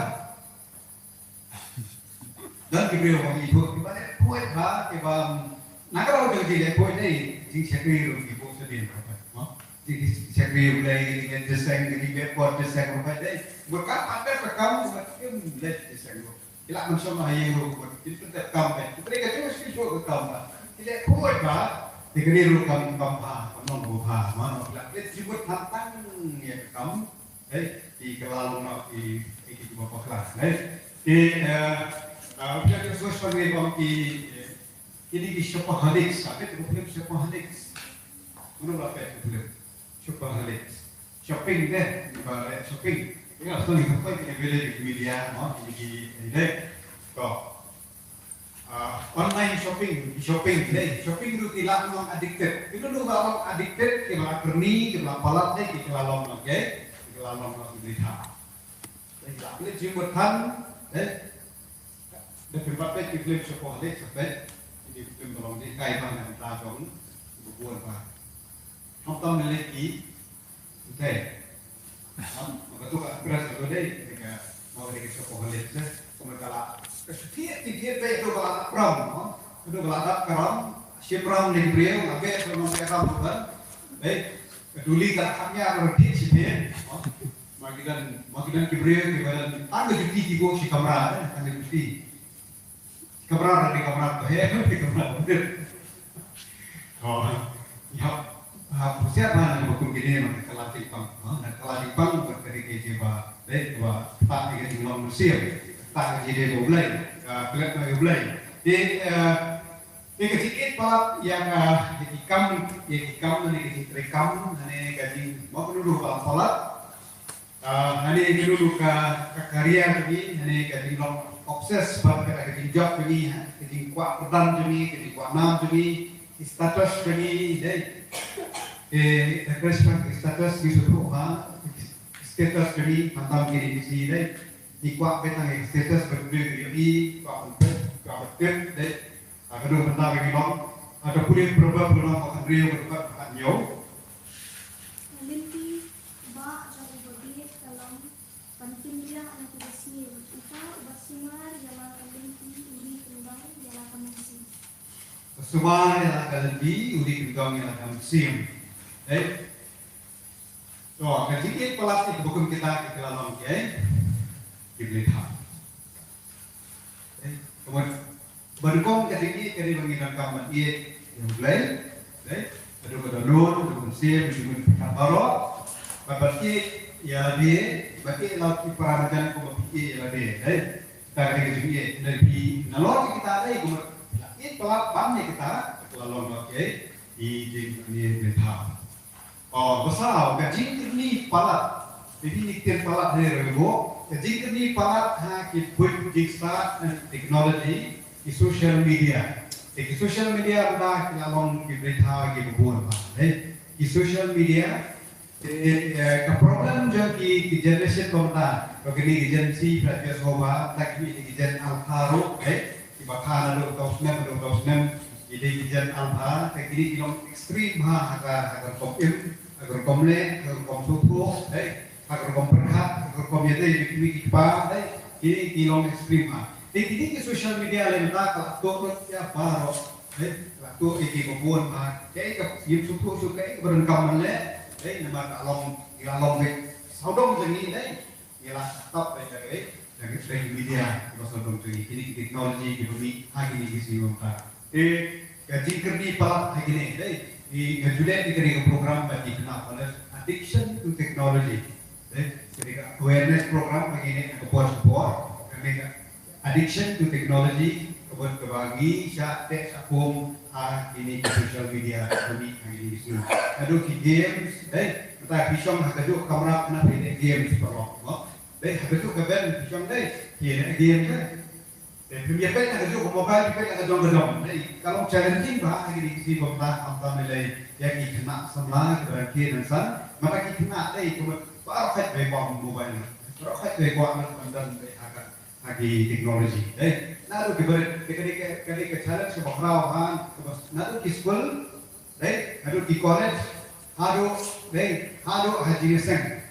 Don ki briew kiba leh khuid bha, kiba Na ka daw jong ki leh poi dei, jingshakri ruh ki buh shadien ruh poi, mo. Jingshakri ruh dei, ki jingeh jingïaseng, ki jingeh por jingïaseng ruh poi dei. Bad ka pat ka kam, bad kim leh jingïaseng ruh. Ki lah ban shong ha ïing ruh, bad kim pyndep kam poi. Ki trei ka jong ki shu ka kam ba. Ki leh poi ba, ki trei ruh kam, kam bha, kam long ruh bha, mo. Ki lah leh jingmut tang tang ïa ka kam. Hei, ki kylla long noh ki, ki, ki ba bakla. Hei, ki, eh, eh, phi ïa ki sngewsih ne ba ki, eh, kine ki shopaholics, ka phi ïa ka film shopaholics. Mano ba phi ïa ka film shopaholics. Shopping dei, ba leh shopping. Ïa, so ni ka phi ïa ka film media, mo, kine ki, eh, dei. Ko. Ah, online shopping, shopping, dei, shopping ruh ki la long addicted. Kino ruh ba long addicted, ki ba la kyrni, ki ba la palat, dei, ki la long, okay, ki la long, okay, dei, ha. Dei, la kyrni jingmut than, dei. Dei, phi pat peit ki film shopaholic, sa peit. Ki film ba long dei, kai bang, dei, ta jong, bu bun ba. Khamtam lei ki, Te. Am, ma ka tu ka press ka tu dei, ka, ma ka dei ka shopaholic te. Kumta ka la, ka shu thied, thied, thied, te tu ka la pram, no? Ka tu ka la dap ka ram, shim ram ne ki briew, la beh ka ram, beh ram tu kan. Dei, ka duli ka la kham ïar ka thied shi thied, no? Ma ki don, ma ki don ki briew, ki ba don, tang ka juti ki buh shi kamra, eh, tang ka juti. Kamra, dei kamra, to, he, dei kamra, dei. Oh, ïa, ha, siap ha, na ba kum kine, na ka la jingpang, ha, na ka la jingpang, ba ka dei ka jingba, dei, ba, ta, dei ka jinglong mynsiem, ta, ka jingdei ba U Blei, ka klet na U Blei. Dei, eh, dei ka jingïeit palat, ïa ka, ïa ki kam, ïa ki kam, ne ka jingtrei kam, ne ka jing, mo ka dei ba palat. Ah, hangne ngi lulu ka, ka career jong ngi, hangne ka jinglong obsess bad ka, ka jingjop jong ngi, ha, ka jingkwah kyrdan jong ngi, ka jingkwah nam jong ngi, ki status jong ngi, dei. Eh, ka respect ki status ngi shu thok ha, status jong ngi, khamtam kine ki sngi, dei. Ngi kwah beit tang ki status bad ngi ïohi, kwah ban peit, kwah ban tip, dei. Ha ka dei bynta ba ngi long, ha ka pule proverb ba long ba hynriew bad ba hynñiew. Ka lynti ba jong u babieit ka long ban kynriah na ki basniew. Uta uba sumar ïa la ka lynti u ri kyndong ïa la ka mynsiem. Ka sumar ïa la ka lynti u ri kyndong ïa la ka mynsiem. Eh? To, ka jingïeit palat ïa ka ba kum kita ki la long ki, eh? Ki Blei thap. Eh, ka mut, ban kong ka jingïeit ka dei ba ngi donkam ban ïeit ïa U Blei, eh? Haduh ka dohnud, haduh ka mynsiem, haduh ka jingmut baroh. Bad ban ïeit ïa lade, ban ïeit ïa la ki para marjan kumba phi ïeit ïa lade, eh? Ka dei ka jingïeit, lada phi nalor ïa kita dei, ka mut, ïeit palat ban ïa kita, ka la long ba ki, eh? Ki jingïeit Blei thap. Oh, ba saw, ka jingkyrni palat. Te phi ïa ki ktien palat ne ruh, ka jingkyrni palat ha ki buit jingstad, eh, technology, ki social media. Te ki social media ruh ki la long ki Blei thap ki ba bun ba. Eh, ki social media, eh, eh, ka problem jong ki, ki generation kumta, ba kine ki Gen Z, phi la ïohi ba, ta ki, ki Gen Alpha ruh, eh, ki ba kha naduh saw snem, naduh saw snem, ki dei ki Gen Alpha, te kine ki long extreme ha, ha ka, ha ka rukom im, ha ka rukom leh, ha ka rukom sngewthuh, eh, ha ka rukom pyrkhat, ha ka rukom ïadei bad ki kmie ki kpa, eh, kine ki long extreme ha. Te kine ki social media lem ta ka la tuh lut ïa baroh, eh, ka la tuh ïa ki ba bun ha. Kaei ka ngim sngewthuh shuh kaei kaba donkam ban leh, eh, namar ka long, ka long beit sawdong jong ngi, eh. Ngi la tap da ka, da ka, da ka media, kiba sawdong jong ngi, kine ki technology kiba mih ha kine ki sngi mynta. Te ka jingkyrni palat ha kine, dei, ngi, nga ju leh ïa kane ka program bad ki khynnah college, Addiction to Technology. Dei, kane ka awareness program ba ngi leh ha ka por sha ka por, kane ka Addiction to Technology, ka mut kaba ngi shah teh shah kum ha kine ki social media, kaba mih ha kine ki sngi. Haduh ki games, dei, mynta phi shong ha kajuh ka kamra, kane phi leh games paralok, mo. Dei, ha kajuh ka bench phi shong, dei, phi leh games, dei. Dei, phim ïa peit ha kajuh ka mobile, phi peit ha ka jong ka jong, dei. Ka long challenging bha ha kine ki sngi ba mynta, khamtam lei ïa ki khynnah samla kiba dang kiew nangsan. Mynta ki khynnah, dei, kumta baroh khoit ba ïa kwah mobile, baroh khoit ba ïa kwah ban don, dei, ha ka ha ki technology, dei. Naduh ki barit, dei, ka dei ka, ka dei ka challenge kaba khraw ha, kaba, naduh ki skul, dei, naduh ki college, haduh, dei, haduh ha jingïaseng.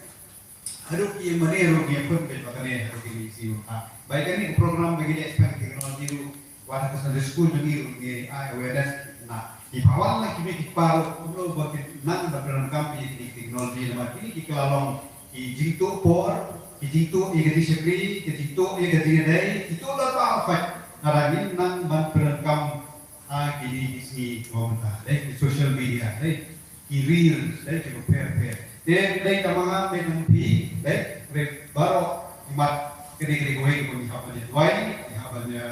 Haduh ki mane ruh ngi pynbeit ba kane, haduh kine ki sngi ruh ha. Ba ïa kane ka program ba ngi leh shaphang technology ruh, wat ha ka Sunday school jong ngi ruh ngi ai awareness. Na, ki pawan la ki mih ki paru, kumno ba ki nang ba pyndonkam ïa kine ki technology namar kine ki la long ki jingtuh por, ki jingtuh ïa ka jingshakri, ki jingtuh ïa ka jingïadei, ki tuh la ba fat. Lada ngim nang ban pyndonkam ha kine ki sngi ba mynta, dei, ki social media, dei, ki reels, dei, ki pher pher. Te dei tang ma nga, dei tang ma phi, dei, dei baroh ki mat kane kane kawei kaba ngi hap ban ïa duwai, ngi hap ban ïa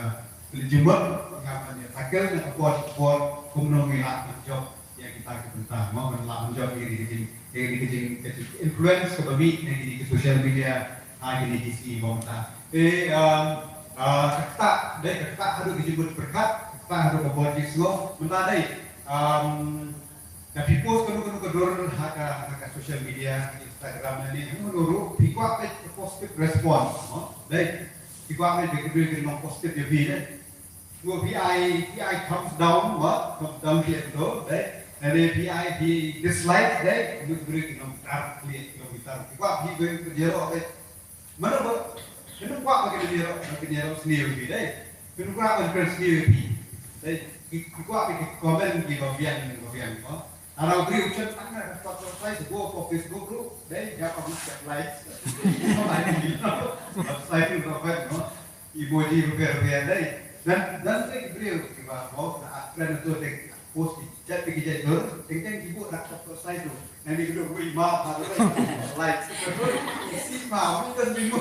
pynjumut, ngi hap ban ïa tackle na ka por ka por kumno ngi lah ban jop ïa kita ki bynta, mo, ban lah ban jop ïa kine ki jing, ïa kine ki jing, ki jing influence kaba mih na kine ki social media ha kine ki sngi ba mynta. Te, um, uh, ka ktah, dei ka ktah haduh ka jingmut pyrkhat, ka ktah haduh ka bor jingsngew, mynta dei, um, Lada phi post kano kano ka dur ha ka, ha ka social media, ha Instagram ne, ne, hangno ruh, phi kwah beit ka positive response, mo? Dei, phi kwah beit ba ki briew kin long positive ïa phi, dei. Ruh phi ai, phi ai thumbs down, mo? Thumbs down phi ai to, dei. Ne, ne, phi ai, phi dislike, dei. Ki briew kin long tar, ki long tar. Phi kwah phi briew kin ïaroh, dei. Mano ba, kynduh kwah ba kin ïaroh, ba kin ïaroh sniew ïa phi, dei. Kynduh kwah ba kin sniew ïa phi. Dei, ki, ki kwah ba ki comment kiba biang, ba biang, mo. Lada u briew u shon tang na ka spot website, u go ko Facebook ruh, dei, ïa ka bus ka like. Website ruh ka ban, mo. Emoji ruh ka biang, dei. Dan, dan dei ki briew kiba, mo, na at friend tu dei. Post ki jait ki jait dur, teng teng ki buh rak tok tok sai tu. Nang ni kena wei ma ma tu. Like. Isi ma, bukan ni mo.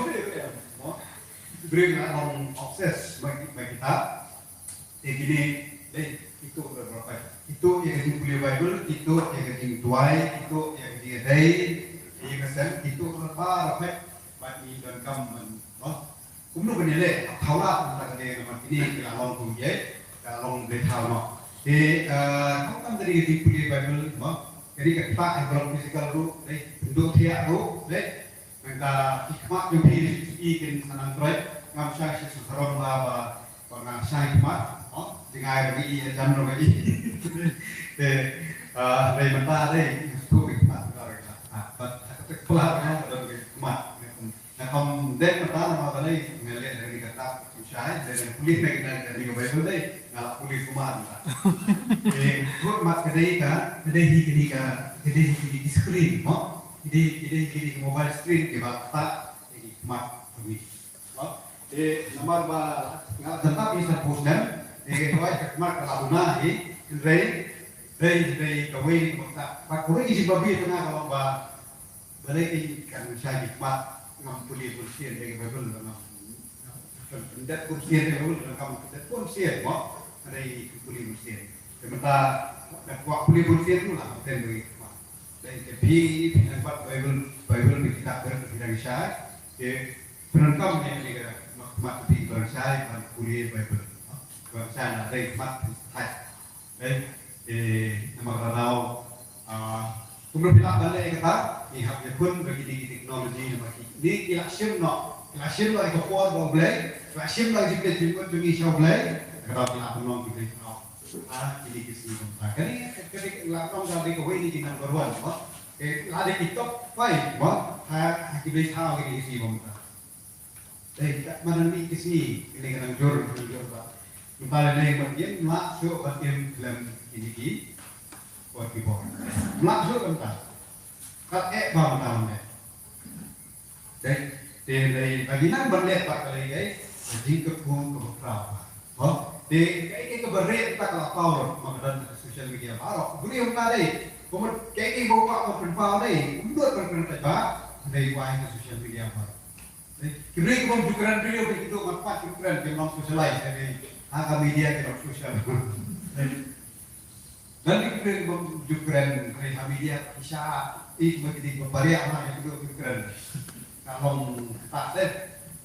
Mo. Briew nga long obses bagi bagi kita. Te kine dei, itu berapa? Itu ïa ka jingpule Bible, itu ïa ka jingduwai, itu ïa ka jingïadei, ïa ka sem, itu berapa? Bad ngi donkam ban, mo. Kumno ban ïaleh, ha Thawlad mynta ka dei namar kine ki la long kum ïeit, ki la long blei thaw noh. Te, eh, khamtam ka dei ka jingpule Bible, mo, ka dei ka ktah ha ka long physical ruh, dei, pynduh thiah ruh, dei, nangta ki khmat jong phi ki kin sa nang trei, ngam shai shisha sarong la ba, ba nga shai khmat, mo, jngai ruh ngi ïa jan ruh ngi. Te, eh, dei mynta dei, sngewthuh ki khmat, ah, ba, ka tek pla nga, ka don ki khmat. Nga kam dei mynta namar balei nga leh da kane ka ktah, shai, leh da pule na kane ka Bible dei, nga la pule kumne mynta. Eh, kut mat ka dei ka, ka dei hi kane ka, ka dei hi kane ka screen, mo? Ka dei, ka dei hi kane ka mobile screen kiba ktah ïa ki khmat jong ngi. Mo? Eh, namar ba nga la jan tap ïa sa post nem, eh, ka dei ka khmat ka la bun hi, hynrei dei, dei kawei kaba ktah. Bad kawei ka jingbabe te nga ka long ba Balei ki kan shai ki khmat ngam pule bun sien ïa ka Baibl, ngam pyndet bun sien ïa ka Baibl, ngam pyndet bun sien mo. Balei ki pule bun sien? Te mynta da kwah pule bun sien tu la ten bagi khmat. Dei te phi phi nang pat Baibl, Baibl phi kitab ber phi dang shai. Te pyndonkam ïa kane ka khmat phi ban shai ban pule Baibl. Ban shai la dei khmat phi thait. Eh, eh, namar ka daw, ah, kumno phi lah ban leh kata, ngi hap ïakhun bad kine ki technology namar kine ki la shim noh, ki la shim noh ïa ka por ba U Blei, ki la shim noh ïa ka jingmut jong ngi sha U Blei, ka daw ki la pynlong ki Blei thaw. Ah, kine ki sngi ba mynta. Kane, kane la pynlong ka dei kawei na ki number one, mo. Eh, la dei ki top five, mo. Ha, ha ki Blei thaw kine ki sngi ba mynta. Dei, kat ma nang mih ki sngi, kine ki nang jur, nang jur bha. Mynta lei lei ban im, lah shuh ban im lem kine ki, bor ki bor. Lah shuh ban ta. Kat eh bha mynta lei. Dei, te lei, bagi nang ban leh bha ka lei lei, ka jingkyrkhu kaba khraw bha. Ho? Te, kaei kaei kaba reh mynta ka la paw ruh, ma ka don ka social media baroh. Briew mynta dei, kumno kaei kaei ba u kwah ban pynpaw dei, ym don ban pynpaw bha, dei wai ka social media baroh. Ki briew ki bym ju kren briew, ki tu mat mat ki kren, ki long socialize, ha ka media ki long social. Dan ki briew ki bym ju kren ha media ki sha, i, ki bym, ki bym pariah ha ki tu ki kren. Ka long kata te,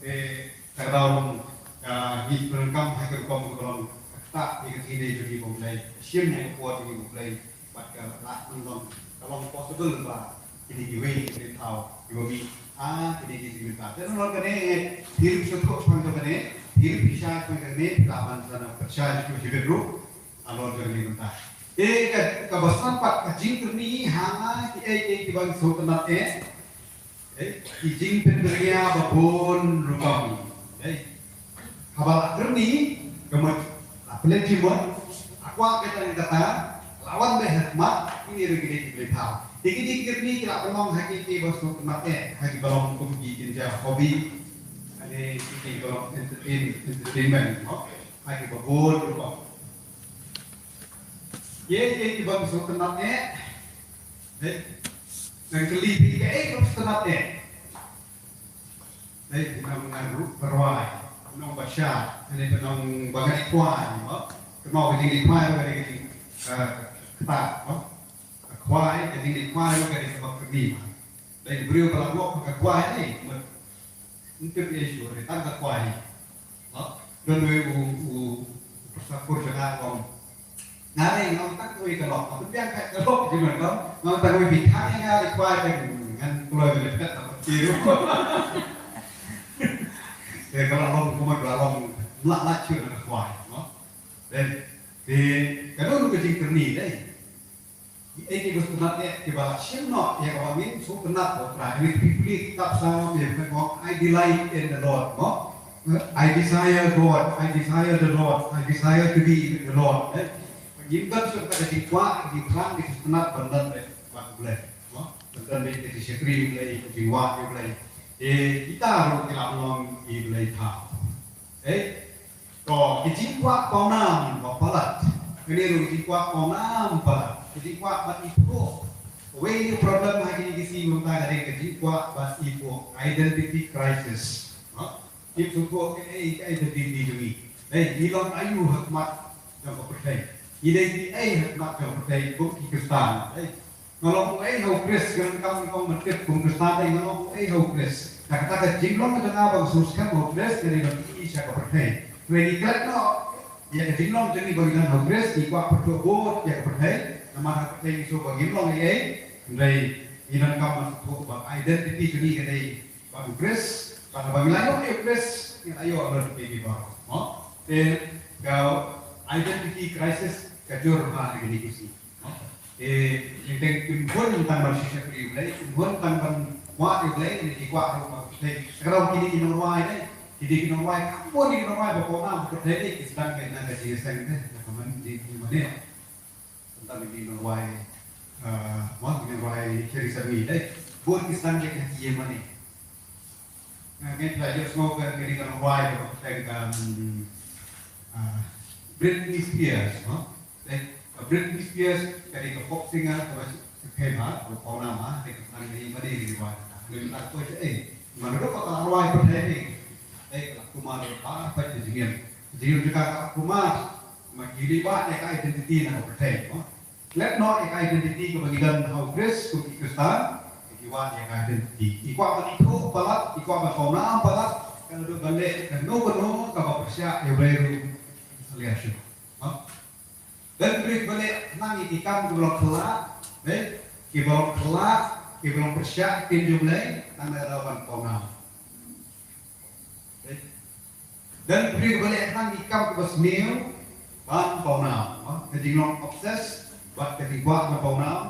te ka long, ka ngi pyndonkam ha ki rukom ka long kata, i, ka jingdei jong ki bym dei shim ne ka por jong ki bym dei. Bad ka lah ban long, ka long possible ba kine kiwei ki thaw kiba mih, ah, kine ki jingmynta. Te nalor kane, eh, phi ruh sngewthuh shaphang jong kane, phi ruh phi shai shaphang kane, phi lah ban sa na pyrshah shuh shibit ruh nalor jong kane mynta. Eh, ka, kaba san pat ka jingkyrni ha nga kiei kiei kiba ngi sngewtynnat eh. Eh, ki jingpynbria ba bun rukom. Eh, haba la kyrni, ka mut la pynleit jingmut, la Kwah ka tang kata, la wan beit ha khmat, kine ruh ki dei ki blei thaw. Te ki jingkyrni ki la pynlong ha ki, ki ba sngewtynnat eh, ha ki ba long kum ki kynja hobby, ha ki, ki ba long entertain, entertainment, no? Ha ki ba bor ruh ba. Ye, ye ki ba sngewtynnat eh. Hei. Ngan kylli phi kaei ba sngewtynnat eh. Hei, phi nong nga ruh ba rwai, phi nong ba shad, hynrei phi nong ba nga dei khwai, mo? Kynmaw ka jingdei khwai ka dei ka jing, eh, ktah, mo? Ka khwai, ka jingdei khwai ka dei kaba kyrni, mo? Dei briew ba la ngop ka khwai ni, mo? Ym tip ei shuh, dei tang ka khwai. Mo? Don wei u, u, u pyrsa kur jong nga u ong, nga dei nga ong tang wei ka lok, mo? Pynbiang ka lok jong nga, mo? Nga ong tang wei phi khang ïa nga dei khwai, ngan kloi ban leit phet na pyrthei ruh. Te ka la long kumno, ka la long mlak lak shuh na ka khwai, mo? Te, te, ka don ruh ka jingkyrni dei. Kiei ki ba sngewtynnat eh, ki ba la shim noh ïa kaba ngin sngewtynnat ha U Trai. Hynrei phi pule kitab Salm ïa ka ong, "I delight in the Lord," mo? "I desire God, I desire the Lord, I desire to be with the Lord." Eh? Ngim don shuh ka jingkwah, ka jingthrang, ka jingtynnat ban don bad U Blei, mo? Ban don bad ka jingshakri U Blei, ka jingwad U Blei. Eh, kita ruh ki la long ki blei thaw. Eh? To, ki jingkwah pawnam ba palat. Kane ruh ki jingkwah pawnam palat. Ki jingkwah ban ïathuh. Wei na ki problem ha kine ki sngi mynta ka dei ka jingkwah ban ïathuh. Identity crisis. Ha? Ngim sngewthuh kaei ka identity jong ngi. Dei, ngi long aïu ha khmat jong ka pyrthei. Ngi dei kiei ha khmat jong ka pyrthei kum ki Khristan. Dei. Nga long uei ha U Khrist, nga donkam ban tip kum Khristan, nga long uei ha U Khrist. Te kata ka jinglong jong nga ba nga sngewskhem ha U Khrist, ka dei ban ïohi sha ka pyrthei. Te ngi klet noh ïa ka jinglong jong ngi ba ngi don ha U Khrist, ngi kwah pyrthuh bun ïa ka pyrthei. Namar ha ka pyrthei ngi sngewthuh ba ngim long ei ei, hynrei ngi donkam ban sngewthuh ba identity jong ngi ka dei bad U Khrist, bad haba ngi la ïoh ïa U Khrist, ngi la ïoh ïa U Khrist baroh. Mo? Te ka identity crisis ka jur ha kine ki sngi. Mo? Te, ngi teng kim bun tang ban shisha ïa U Blei, kim bun tang ban wad ïa U Blei, ngi ki kwah ruh ba U Blei. Ka dei kine ki nongrwai ne, kine ki nongrwai, kam bun ki nongrwai ba pawnam ha pyrthei ne, ki sdang ka na ka jingïaseng ne, na ka man jingmane. Tang ki nongrwai, ah, mo, ki nongrwai Theresa May dei. Bun ki sdang ka na ka jingmane. Nga ngeit ba ïohsngew ka dei ka nongrwai kaba kyrteng ka, mm, ah, Britney Spears, no? Dei, ka Britney Spears ka dei ka pop singer kaba famous, kaba pawnam, dei ka nang dei ma dei ka rwai. Dei ka pop eh. Mynta ruh ka la rwai pyrthei dei. Dei ka la kumar ba pyrthei jingim. Jingim jong ka ka la kumar. Namar ki dei wad ïa ka identity na ka pyrthei, no? Klet noh ïa ka identity kaba ngi don ha U Khrist kum ki Khristan, ki wad ïa ka identity. I kwah ban ithuh palat, i kwah ban pawnam palat, ka la dei ban leh kano kano kaba pyrshah ïa U Blei ruh. Ka la ïa shuh. Ha? Don briew kiba leh nang ïa ki kam kiba long khyllah, eh? Kiba long khyllah, kiba long pyrshah ïa ka ktien jong U Blei, nang da ban pawnam. Eh? Don briew ba leh nang ki kam kiba sniew ban pawnam, ha? Ka jinglong obsessed bad ka jingkwah ban pawnam,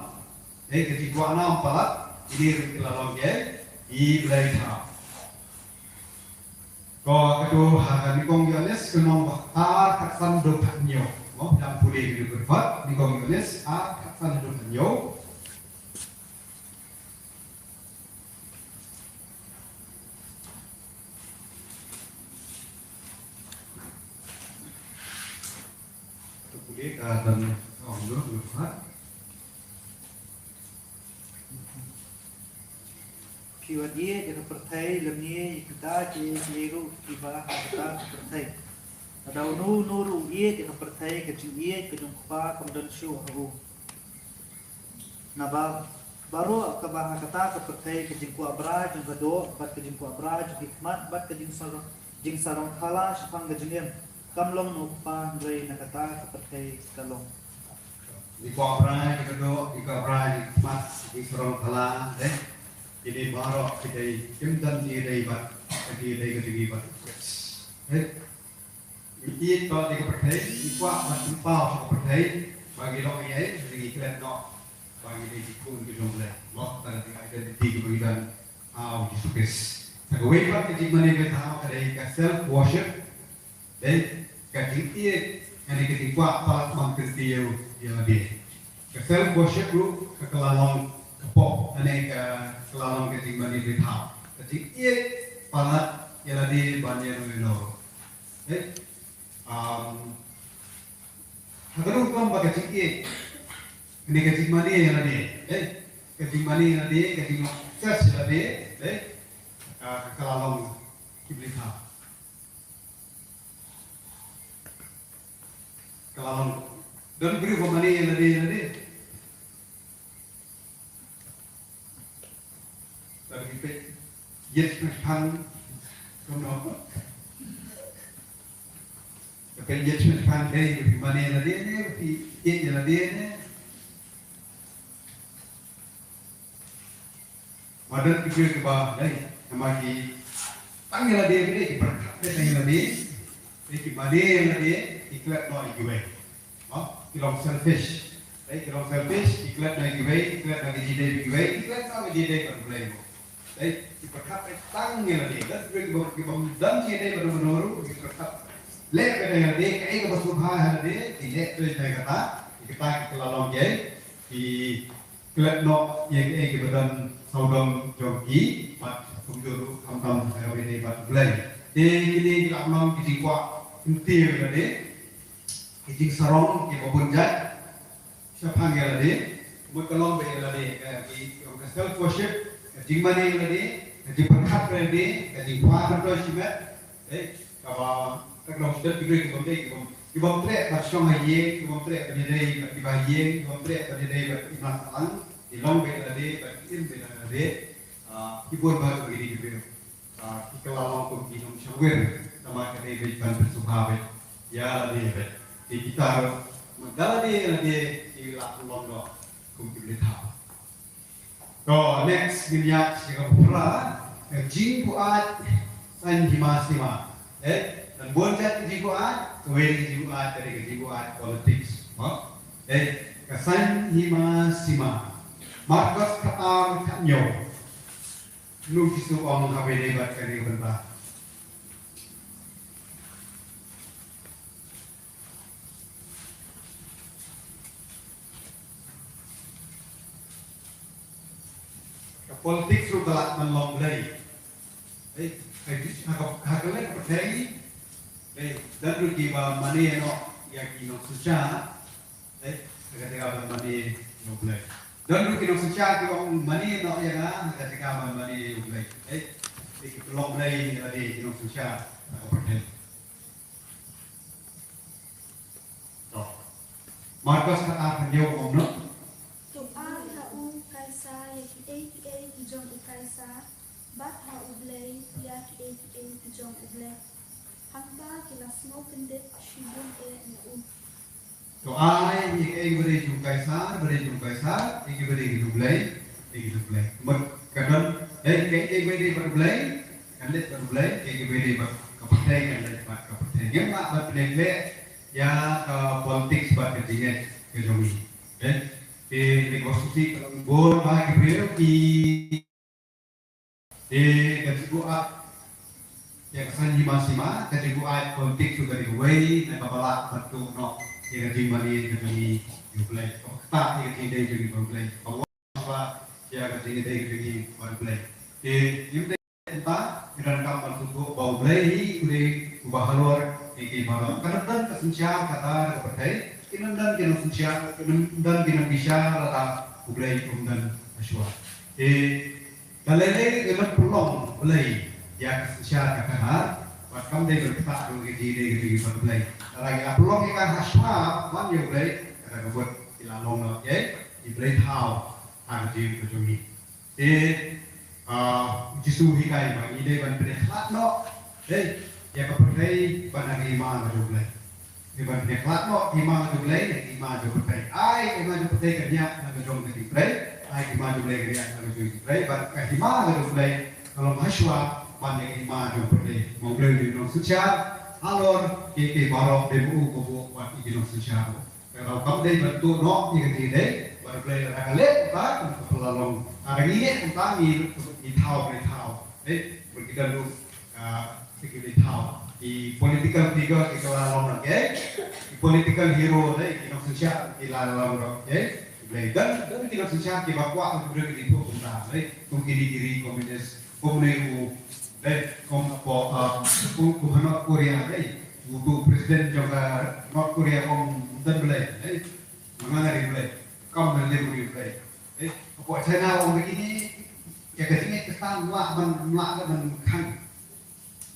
eh, ka jingkwah nam palat, kine ruh ki la long ki, ki blei thaw. Ko, kato ha Nyngkong Ïoannis ka lynnong ba ar, khatsan haduh khathynñiew. Mo, dang pule kane ka dei pat, Nyngkong Ïoannis ar, khatsan haduh khathynñiew. Kato pule ka dang ong dang pat. Phi wat ïeit ïa ka pyrthei, lymne ïa kita kiei kiei ruh kiba ha kata ka pyrthei. Lada uno uno ruh u ïeit ïa ka pyrthei, ka jingïeit ka jong U Kpa kam don shuh ha u. Naba baroh kaba ha kata ka pyrthei, ka jingkwah brai jong ka doh, bad ka jingkwah brai jong ki khmat, bad ka jingsarong, jingsarong thala shaphang ka jingim, kam long na U Kpa, hynrei na kata ka pyrthei ka long. Ki kwah brai jong ka doh, ki kwah brai jong ki khmat, ki sarong thala, dei. Kine baroh ki dei, kim don jingïadei bad, jingïadei ka jong ngi bad U Khrist. Dei. Ngi ïeit bad ka pyrthei, ngi kwah ban pynpaw sha ka pyrthei ba ngi long ei ei, ngi klet noh ba ngi dei ki khun ki jong U Blei. Mo, tang ka identity kaba ngi don ha U Jisu Khrist. Te kawei pat ka jingmane ba thaw ka dei ka self worship. Dei ka jingïeit Kane ka jingkwah palat ban kyntiew ïa lade. Ka self worship ruh ka, ka la long ka pop, kane ka, ka la long ka jingmane blei thaw. Ka jingïeit palat ïa lade ban ïa no ïa no. Eh? Um, ha ka rukom ba ka jingïeit, kane ka jingmane ïa lade. Eh? Ka jingmane ïa lade, ka jingsuccess ïa lade. Eh? Ah, ka, ka la long ki blei thaw. Ka la long. Don briew ba mane ïa lade ïa lade. Lada ki peit ïeit shaphrang. Kumno. Ki peit ïeit shaphrang dei ki mane ïa lade ne, ki ïeit ïa lade ne. Madan ki briew kiba dei, namar ki tang ïa lade, ki pyrkhat tang ïa lade, ki mane ïa lade, ki klet noh ïa kiwei. Mo, ki long selfish. Dei, ki long selfish, ki klet noh ïa kiwei, ki klet noh ïa ki jingdei kiwei, ki klet noh ïa ki jingdei bad U Blei mo. Dei, ki pyrkhat tang ïa lade, dei, ki briew kiba, kiba don jingdei bad U Blei ruh, ki pyrkhat leh beit ïa lade, kaei kaba sngewbha ïa lade, ki leh beit ïa kata, ïa kata ki la long ïa, ki klet noh ïa kiei kiba don sawdong jong ki, bad kumjuh ruh khamtam ha kaba ïadei bad U Blei. Te kine ki la long ki jingkwah kyntiew ïa lade, ki jingsarong kiba bun jait shaphang ïa lade, mut ka long ba ïa lade, eh, ki, ka self worship, ka jingmane ïa lade, ka jingpyrkhat ïa lade, ka jingkwah ban trei shimet, eh, kaba, ka long stet ki briew kibym dei, kibym, kibym treh ban shong ha ïing, kibym treh ban ïadei bad kiba ha ïing, kibym treh ban ïadei bad ki imlang sahlang, ki long beit ïa lade, bad ki im beit ïa lade, ah, ki bun bha kum kine ki briew. Ah, ki kylla long kum ki nongshong wir, namar ka dei beit ban pynsngewbha beit ïa lade beit. Te kita ruh, ma da lade ïa lade, ki la pynlong noh kum ki blei thaw. To, next, ngin ïa, ïa ka phra, ka jingbuaid saiñ hima sima. Eh, don bun jait ka jingbuaid, kawei ka jingbuaid, ka dei ka jingbuaid politics. Mo? Eh, ka saiñ hima sima. Markos khatar khathynñiew. Mano u Jisu u ong ha kaba ïadei bad kane ka bynta? Ka politics ruh ka lah ban long blei. Eh, ha ka, ha ka leit ka pyrthei, eh, don ruh kiba mane noh ïa ki nongsynshar, eh, ha ka jaka ban mane ïa U Blei. Don ruh ki nongsynshar kiba mane noh ïa nga ha ka jaka ban mane ïa U Blei. Eh, ki pynlong blei ïa lade ki nongsynshar ha ka pyrthei. To. Markos khatar khathynñiew u ong kumno? To ai ha u Kaisar ïa kiei kiei ki jong u Kaisar, bad ha U Blei ïa kiei kiei ki jong U Blei. Hangta ki la sngewkyndit shibun eh na u. To ai ïa kiei kiba dei jong u Kaisar, ba dei jong u Kaisar, ïa kiba dei jong U Blei, ïa ki jong U Blei. Mut ka don, dei kiei kiei kiba dei bad U Blei, kan leit bad U Blei, kiei kiei kiba dei bad ka pyrthei, kan leit bad ka pyrthei. Ngim lah ban pynleit ïa ka politics bad ka jingngeit ka jong ngi. Dei, te ngi kwah sngewsih ka long bun bha ki briew ki Te ka jingbuaid, ïa ka saiñ hima sima, ka jingbuaid politics ruh ka dei kawei na kaba lah ban tuh noh ïa ka jingmane ka jong ngi ïa U Blei. Kaba ktah ïa ka jingdei jong ngi bad U Blei. Ba wan ba ïa ka jingdei ka jong ngi bad U Blei. Te ngim dei kumta, ngi donkam ban sngewthuh ba U Blei hi u dei uba halor ïa ki baroh. Ka don ka synshar kata ka pyrthei, ki don ki nongsynshar, ki don ki nongbishar lada U Blei um don hashwa. Te Ka lei lei ngi mut pynlong Blei ïa ka synshar ka kynhar, bad kam dei ban ktah ruh ïa ka jingdei ka jong ngi bad U Blei. Lada ngi la pynlong ïa ka hashwa ban ïa U Blei, kata ka mut ngi la long noh ïa ki blei thaw ha ka jingim ka jong ngi. Te, ah, U Jisu u hikai ba ngi dei ban pynïakhlad noh, dei, ïa ka pyrthei ban ïa ka hima ka jong U Blei. Ngi ban pynïakhlad noh ka hima jong U Blei, ka hima jong pyrthei. Ai ka hima jong pyrthei ka ñiah na ka jong ka jingtrei. Ai ka hima jong U Blei ka ñiah na ka jong ka jingtrei. Bad ka hima jong U Blei ka long hashwa ban ïa ka hima jong pyrthei. Ma U Blei u dei u nongsynshar halor kiei kiei baroh, dei ma u ka buh wat ïa ki nongsynshar. Ka daw kam dei ban tuh noh ïa ka jingdei bad U Blei, lada ka leh kumta ka pynlong. Lada ngi leh kumta ngi, ngi thaw, ngi thaw. Eh, bad ki don ruh, ah, ki dei thaw. Ki political figure ki la long ruh, okay? Ki political hero, eh, ki nongsynshar ki la long ruh, okay? Blei, don, don ki nongsynshar kiba kwah ban ïathuh kumta, eh? Kum kine ki ri komunis, kum ne u, eh, kum hapoh, ah, kum, kum ha North Korea, eh? U tu president jong ka North Korea kum don Blei, eh? Manga nga ri Blei, kam na lem ri Blei, eh? Hapoh China ong kine, ïa ka jingngeit Khristan mlak ban, mlak ban khang.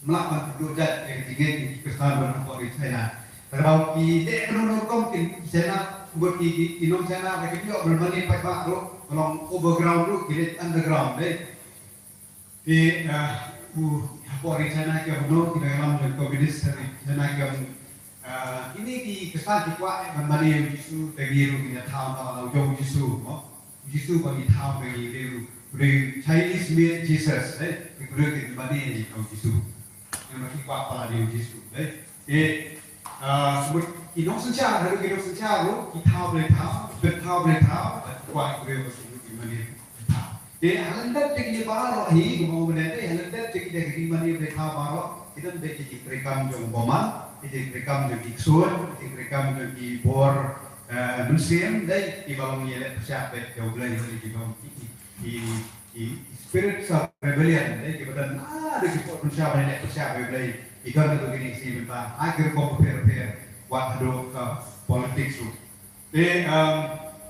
Mlak ban kynduh jait ïa ka jingngeit ki Khristan ban hapoh ri China. Ka daw ki dei kano kano rukom ki China, bad ki, ki, ki nong China ba ki ïoh ban mane paidbah ruh, ka long overground ruh, ki dei underground, dei. Ki, ah, u, hapoh ri China ki ong no, ki nongïalam jong komunis ri China ki ong, ah, kine ki Khristan ki kwah ban mane ïa u Jisu, te ngi ruh ngin ïa thaw na la u jong u Jisu, mo. Jisu ba ngi thaw ba ngi dei u, u dei Chinese made Jesus, eh, ki briew ki mane ïa u Jisu. Namar ki kwah palat ïa u Jisu, eh. Te, ah, mut ki nongsynshar, haduh ki nongsynshar ruh, ki thaw ba ki thaw, ki thaw ba ki thaw, bad ki kwah ki briew ba ki mane ïa u thaw. Te ha lyndet te ki baroh hi, kumba u mane te, ha lyndet te ki dei ki mane ïa u thaw baroh, ki don te ki treikam jong u bymman, ki treikam jong ki ksuid, ki treikam jong ki bor, eh, mynsiem, dei, kiba long ïaleh pyrshah bad ïa u Blei, dei, kiba long ki, ki, ki, ki spirits of rebellion, dei, kiba don, ah, dei, kiba pyrshah bad ïaleh pyrshah bad ïa u Blei, ki don haduh kine ki sngi mynta, ha ki rukom bapher bapher, wat haduh ka politics ruh. Te, um,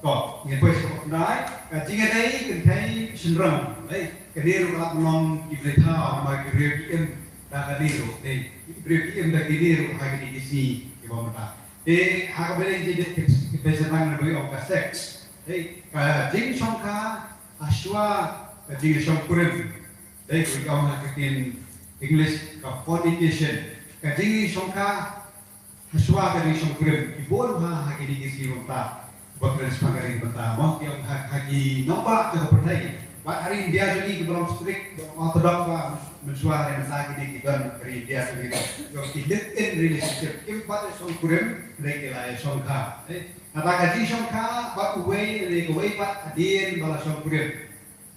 to, ngin poi sha ka khyndai, ka jingïadei kynthei shynrang, dei, kane ruh ka la long ki blei thaw, namar ki briew ki im da kane ruh, dei, ki briew ki im da kane ruh ha kine ki sngi kiba mynta. Te ha kaba dei jingïadei kynthei shynrang, ngi ong ka sex, dei, ka jingshongkha hashwa ka jingshongkurim, dei, ngi ong ha ka ktien English ka fornication, ka jingshongkha hashwa ka jingshongkurim, ki bun ha, ha kine ki sngi mynta, ba kren shaphang ka ri mynta, mo, ki ong ha, ha ki nongbah jong ka pyrthei. Bad ha ri India jong ngi kiba long strict, ba orthodox ba mynshuwa, ha ri mynta kine ki don ha ri India jong ngi, ki ong ki live in relationship, kim pat ïa shongkurim, hynrei ki la ïa shongkha. Eh, nangta ka jingshongkha bad uwei, hynrei kawei pat hadien ba la shongkurim.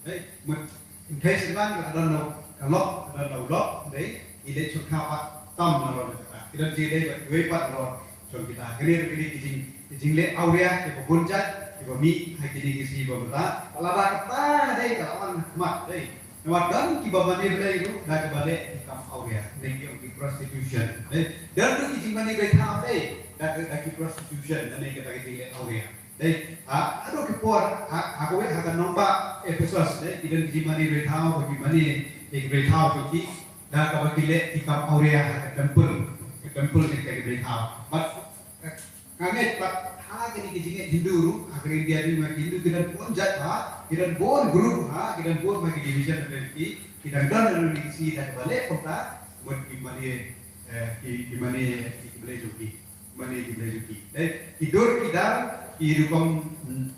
Dei, mut, kynthei shynrang ka don na ka lok, ka don na u lok, dei, ki leit shongkha pat tam na lor na kata. Ki don jingïadei bad kiwei pat na lor jong kita. Kane ruh ki dei ki jing, ki jingleh awria kiba bun jait kiba mih ha kine ki sngi ba mynta. Ka la da kata dei ka la wan ha khmat, dei. Namar don kiba mane blei ruh da kaba leh ki kam awria, ne ki ong ki prostitution, dei. Don ruh ki jingmane blei thaw, dei, da ki, da ki prostitution, ne kata ki jingleh awria. Dei, ha, haduh ki por, ha, ha kawei, ha ka nongbah Ephesus, dei, ki don ki jingmane blei thaw, ki mane, ki blei thaw ki, da kaba ki leh ki kam awria ha ka temple, ka temple ki, ki blei thaw. Bad, eh, nga ngeit pat, ha kine ki jingngeit Hindu ruh, ha ka India ruh, ki Hindu ki don bun jait ha, ki don bun group ha, ki don bun ha ki division ha ki, ki dang don ha ki si da kaba leh kumta, mut ki mane, eh, ki, ki mane, ki blei jong ki. Mane ki blei jong ki. Dei, ki dur ki dar, ki rukom, hmm,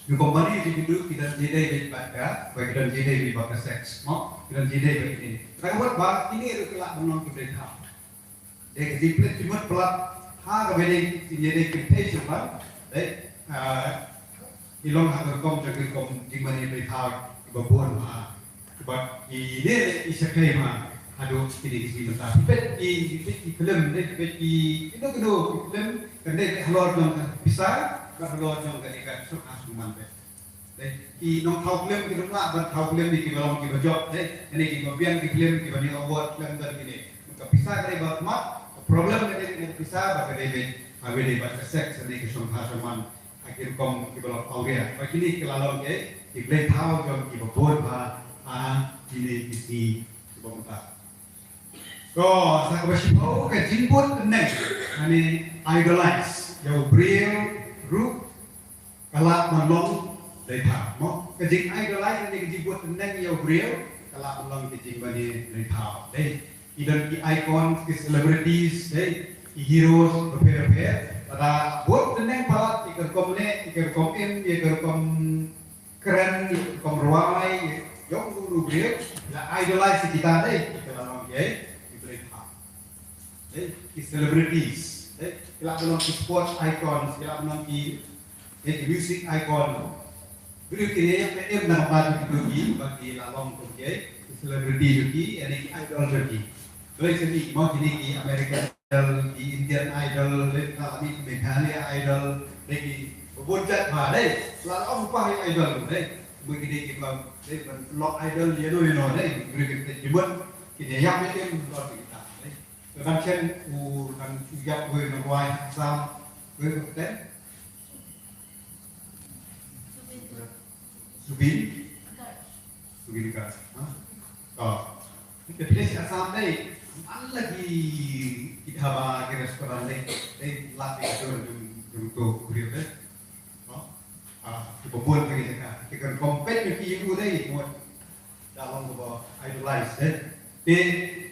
rukom mane ki dur ki don jingïadei bad ka, ba ki don jingïadei bad ka sex. Mo, ki don jingïadei bad kine. Ka mut ba kine ruh ki lah ban long ki blei thaw. Dei, ka jingpynleit jingmut palat ha kaba ïadei, jingïadei kynthei shynrang. Dei, ah, ki long ha ka rukom jong ki rukom jingmane blei thaw kiba bun ha. Bad kine ki shakei ma haduh kine ki sngi mynta. Phi peit ki, phi peit ki film, dei, phi peit ki, kino kino ki film, kan dei halor jong ka pisa, bad halor jong kane ka suk ha suk man peit. Dei, ki nongthaw film ki nonglah ban thaw film ne kiba long kiba jop, dei, kane kiba biang ki film kiba ñiah award film don kine. Ka pisa ka dei ba khmat, ka problem ka dei ka pisa, bad ka dei dei, ha kaba dei bad ka sex, kane ki shongkha shongman. Ha ki rukom kiba long awria. Ba kine ki la long ki, ki blei thaw jong kiba bun ha, ha kine ki sngi kiba mynta. Ko, sa kaba shiphew ka jingbud tneng, lane idolize ïa u briew ruh ka lah ban long blei thaw. Mo, ka jing idolize lane ka jingbud tneng ïa u briew ka lah ban long ka jingmane blei thaw. Dei, ki don ki icons, ki celebrities, dei, ki heroes bapher bapher. Lada bud tneng palat ïa ka rukom leh, ïa ka rukom im, ïa ka rukom kren, ïa ka rukom rwai, ïa u briew, la idolize ïa kita, dei, kita la long ki, ki blei thaw. Dei, ki celebrities, dei, ki la long ki sports icons, ki la long ki, dei, ki music icon. Briew kine ïa ka im na ka bad ki, ki, ba ki la long kum ki, ki celebrity jong ki, ïa ki idol jong ki. Dei sini mo kini ki American Idol, ki Indian Idol, dei ka la mih Meghalaya Idol, dei ki bun jait ba dei la ong pa Idol dei. Mo kini ki ba dei ban lok Idol ïa no ïa no dei. Dei ki te jimut kini ïa me tem lok kita dei. Kan chen u kan ïap wei na wai Assam wei ko ten. Zubeen? Zubeen Garg. Ha? Oh. Kita pilih si Assam dei. Mana lagi kita ba ke restoran dei. Dei latih tu jung jung tu kurir dei. Oh. Ah, kita buat lagi dekat. Kita kan compete ni ki ibu dei. Buat dalam ba idolize dei. Te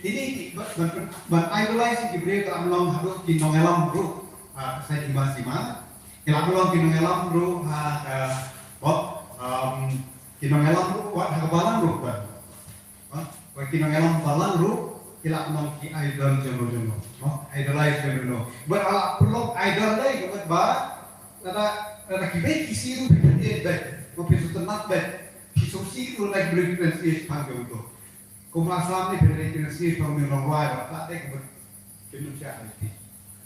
kini ki ban ban idolize ki briew ka lam long haduh ki nongïalam ruh. Ah, sa sima sima. Ki la long ki nongïalam ruh ha ka, wat, um, ki nongïalam ruh wat ha ka balang ruh wat. Wat, wat ki nongïalam balang ruh ki la long ki idol jong no jong no. Wat, idolize jong no. Wat ha la pynlong idol dei wat ba lada lada ki bei ki si ruh phi pynïaid bad. Wat phi sngewtynnat bad. Phi sngewsih ruh lada ki briew ki pynïaid pang jong no. Kum Assam ni pynïaid ki nongwai ba ta dei kum kin ym shah ni.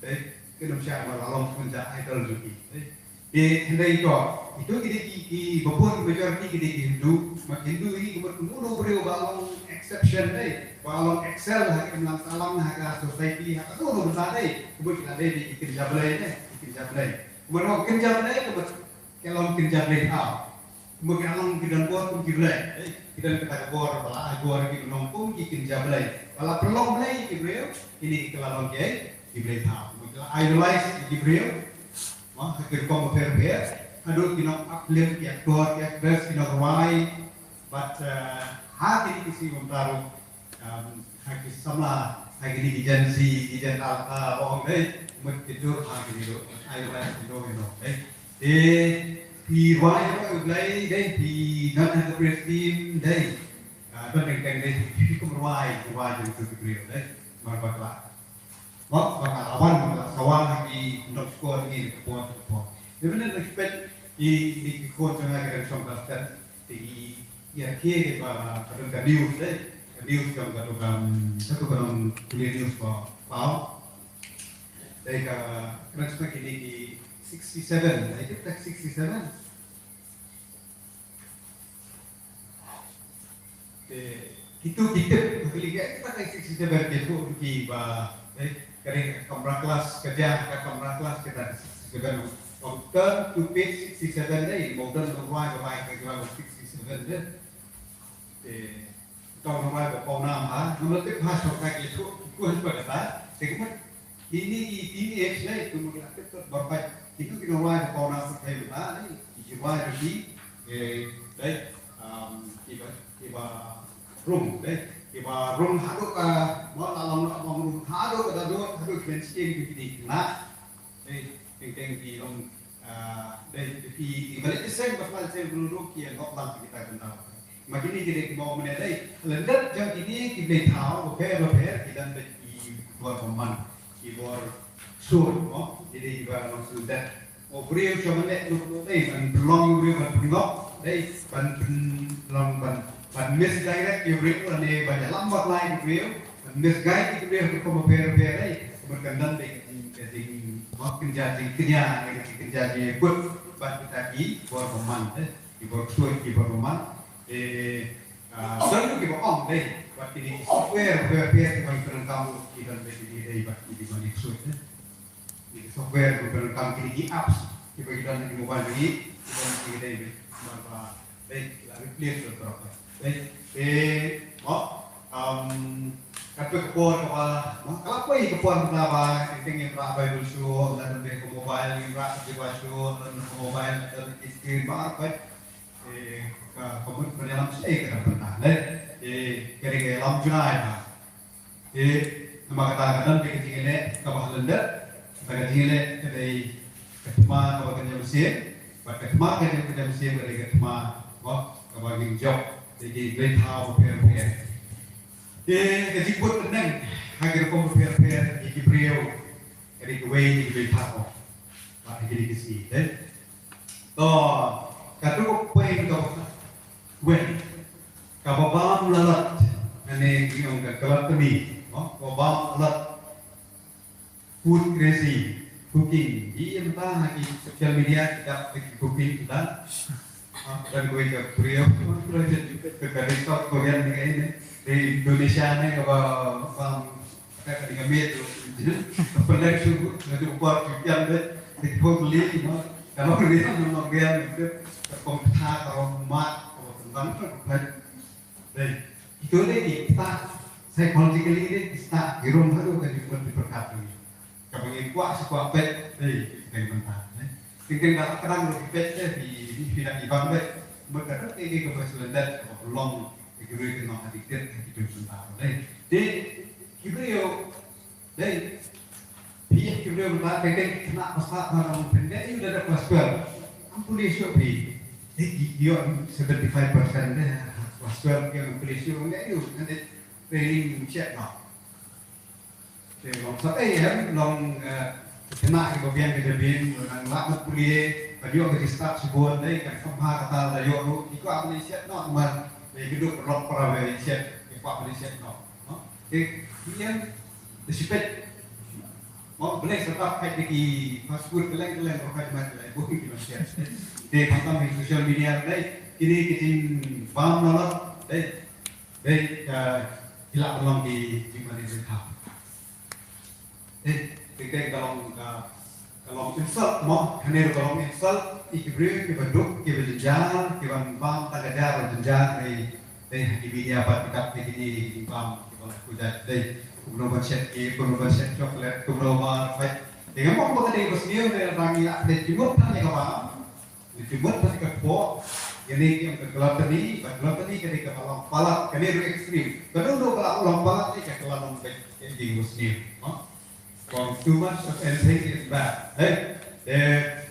Dei kin ym shah ba la long kum ja idol jong ki. Dei. Te hynrei to itu ki dei ki ki bapun majority ki dei ki Hindu. Ma Hindu hi kum kum uno briew ba long exception dei. Ba long excel ha ki imlang sahlang ha ka society ha ka uno uno bynta dei. Kum ki la dei dei ki kynja Blei dei. Ki kynja Blei. Kum no kynja Blei kum ki long kynja Blei thaw. Kumba ki la long ki don bor kum ki Blei. Eh, ki don kata ka bor ba la ai bor ki nong kum ki kynja Blei. Ba la pynlong Blei ki briew, kine ki la long ki, ki Blei thaw. Kumba ki la idolize ki briew. Mo, ha ki rukom bapher bapher. Haduh ki nong ap lim, ki actor, ki actress, ki nong rwai. But, eh, ha kine ki sngi mynta ruh, Um, ha ki samla, ha kine ki Gen Z, ki Gen Alpha, ba ong dei, mut ki jur ha kine ruh, ai ba ki ruh ino, dei. Te phi rwai ruh U Blei, dei, phi don ha ka praise team, dei. Ah, don teng teng dei, phi kum rwai, rwai jong ki briew, dei. Mar ba ka la. Mo, ba ka la wan, ba ka la sa wan ha ki nong score ni, ka por, ka por. Dei, ban expect i, i ki khun jong nga ki dang shong class ten. Te i ïa ki ba ka don ka news, eh, ka news jong ka tu ka, ka tu ka nong pule news ba paw. Dei ka kena sma kine ki sixty-seven, dei ki tak sixty-seven. Te kitu ki tip ka kali ka tak sixty-seven kitu ki ba, eh, ka dei ka kamra kelas, ka ja ka kamra kelas kita sixty-seven. Ong turn to page sixty-seven dei, mo turn to why ka why ka sixty-seven dei. Te tong nang bai ba pau nam ha, nang tip ha shong kai ki shu, ki kuan ba kata, te kumut, ini, ini ek slai, kumut la tip tot barbai, itu ki nang bai ba pau nam sa kai ba, ki ki bai ba ki, eh, dai, um, ki ba, ki ba rung, dai, ki ba rung haduh ka, mo la long la long rung, haduh ka da dot, haduh ki ben sting ki ki na, Dei, teng teng ki long, ah, dei, ki, ki balik ki seng, bas balik seng, bulu duk, ki ngop lang kita kena. Ma kini ki dei ki mau mene dei, lyndet jong kini ki dei thaw, bapher bapher, ki don dei ki bor pynman, ki bor sur, mo, ki dei ki bor long sur dei. Mo briew jong mene, nuk nuk dei, ban pynlong briew, ban pynlong, dei, ban pynlong, ban, ban misdirect ki briew, lane ban ïalam bakla ki briew, ban misguide ki briew, ki bapher bapher dei, ban kyndan dei, Ka jing, ka jing, ma kynja jingkñia, ne ka jing kynja jingkut, bad kita ki bor bymman, eh, ki bor ksuid, ki bor bymman, eh, ah, don ki ba ong, dei, bad kine ki software, software, software ki ba ki pyndonkam, ki don, dei, kine, dei, bad kine ki ba ki ksuid, eh. Kine ki software, ki pyndonkam, kine ki apps, ki ba ki don ha ki mobile ki, ki don, kine, dei, bad, bad, Dei, la replace the proper. Dei, eh, mo, um, katto ka por kaba, mo, ka la poi ka por mynta ba, teng teng ngim rah Bible shuh, la don beit ka mobile, ngim rah ka Bible shuh, la don ka mobile, la don ka screen, ba ar peit. Eh, ka, ka mut ban ïalam shisha ka dang mynta, dei. Eh, ka dei ka ïalam July ba. Te, namar kata ka don ka jingïaleh kaba ha lyndet, kata ka jingïaleh ka dei ka thma kaba kynja mynsiem, bad ka thma kaba kynja mynsiem ka dei ka thma, mo, kaba ngin jop, dei ki blei thaw bapher bapher. Te, ka jingbud bneng ha ki rukom bapher bapher ïa ki briew, ka dei kawei na ki blei thaw. Bad ha kine ki sngi, te. To, katto ka point kaba Wen, kaba bam lalot, ane ngi ong ka gluttony, Ko bam alat food crazy, cooking. Ïa mynta ha ki social media ki dap ki cooking ki dang. Ah, dan kawei ka briew, ka ka record Korean ne ka ne. Di Indonesia ne ka ba bam ka ka ding ka miet tu. Peleng tu na tu por tu kian de. Di por li no. Kalau dia no dia tu. Ka kong tha ka mat ka tendang tu. Dei, ito dei ki start psychologically dei ki start ki rum haduh ka jingpynpyrkhat ni. Kaba ngi kwah sa kwah peit dei ki teng mynta. Teng teng da ka dang ruh ki peit dei ki ki da ki bang dei. Mut ka dei ki kaba selen dei kaba long ki ki rui ki nong addicted ki tu mynta dei. Dei ki rui Dei, phi ïa ki briew mynta, teng teng ki khynnah ba stad ba dang pynleh ïa u da da class twelve. Am pule shuh phi. Dei ki ïoh seventy five percent de ha class twelve ki am pule shuh, ngi ïoh ngan dei training shet noh. Te long sa ei em long, eh, khynnah ki ba biang ki da biang nang lah mat pule, ba ïoh ki stad shibun dei kan kham ha kata da ïoh ruh ki kwah pule shet noh mar. Dei ki duk rok para pule shet ki kwah pule shet noh. Te ki em Te shu peit. Mo, balei sa tap peit ki fast food kylleng kylleng, ko peit ma kylleng bun ki nongshare. Te khamtam ha social media dei, kine ki jingbam na lot dei. Dei, eh, ki lah ban long ki jingmane jingkhap. Dei, te ka long ka Ka long insult mo, kane ruh ka long insult ïa ki briew kiba duk, kiba jynjar, kiban bam tang ka jar jynjar, dei, dei ha ki media pat ki dap ïa kine ki jingbam kiba la kujat, dei kumno ban shet cake, kumno ban shet chocolate, kumno ban peit. Dei nga mut ba ka dei ba sniew, dei ba ngi ïa peit ki mut tang ïa ka bam, ki mut tang ïa ka kpoh, ïa kane ki ong ka gluttony, ba gluttony ka dei kaba long palat, kane ruh extreme. Ka dei ruh ba la long palat ne ka la long beit ïa ki ba sniew mo. From too much of anything is bad. Hey, eh,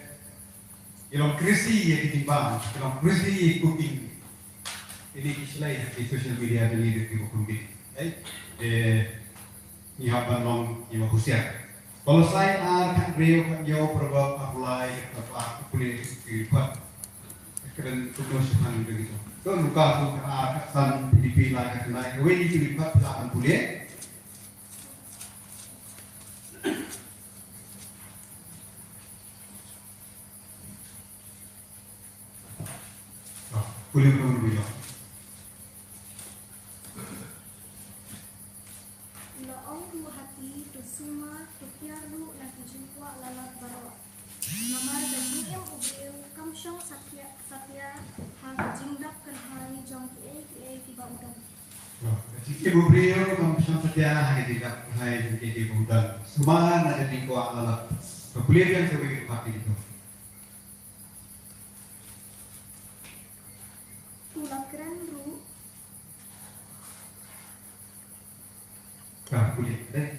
ki long crazy ïa ki jingbam, ki long crazy ïa ki cooking. Kine ki shlei ha ki social media jong ngi ki ba kum kine. Hey, eh, ngi hap ban long kiba husiar. Kolosai ar khathynriew khathynñiew, Proverb arphew lai khatphra, pule ki pat. Kren kumno shaphang jong ngi to. To Lukas arphew ar khatsan, Philippi lai khatkhyndai. Kawei ki pule pat la ban pule. Pule pule pule. La ong ruh ha ki, to sumar, to kiar ruh na ki jingkwah lalap baroh. Namar ka jingim u briew kam shong satia, satia ha ka jingdap kynhai jong kiei kiei kiba u don. Ka jingim u briew kam shong satia ha ka jingdap kynhai jong kiei kiei kiba u don. Sumar na ka jingkwah lalap. Ka pule biang sa wei ka pati to. U la kren ruh. Ka pule dei.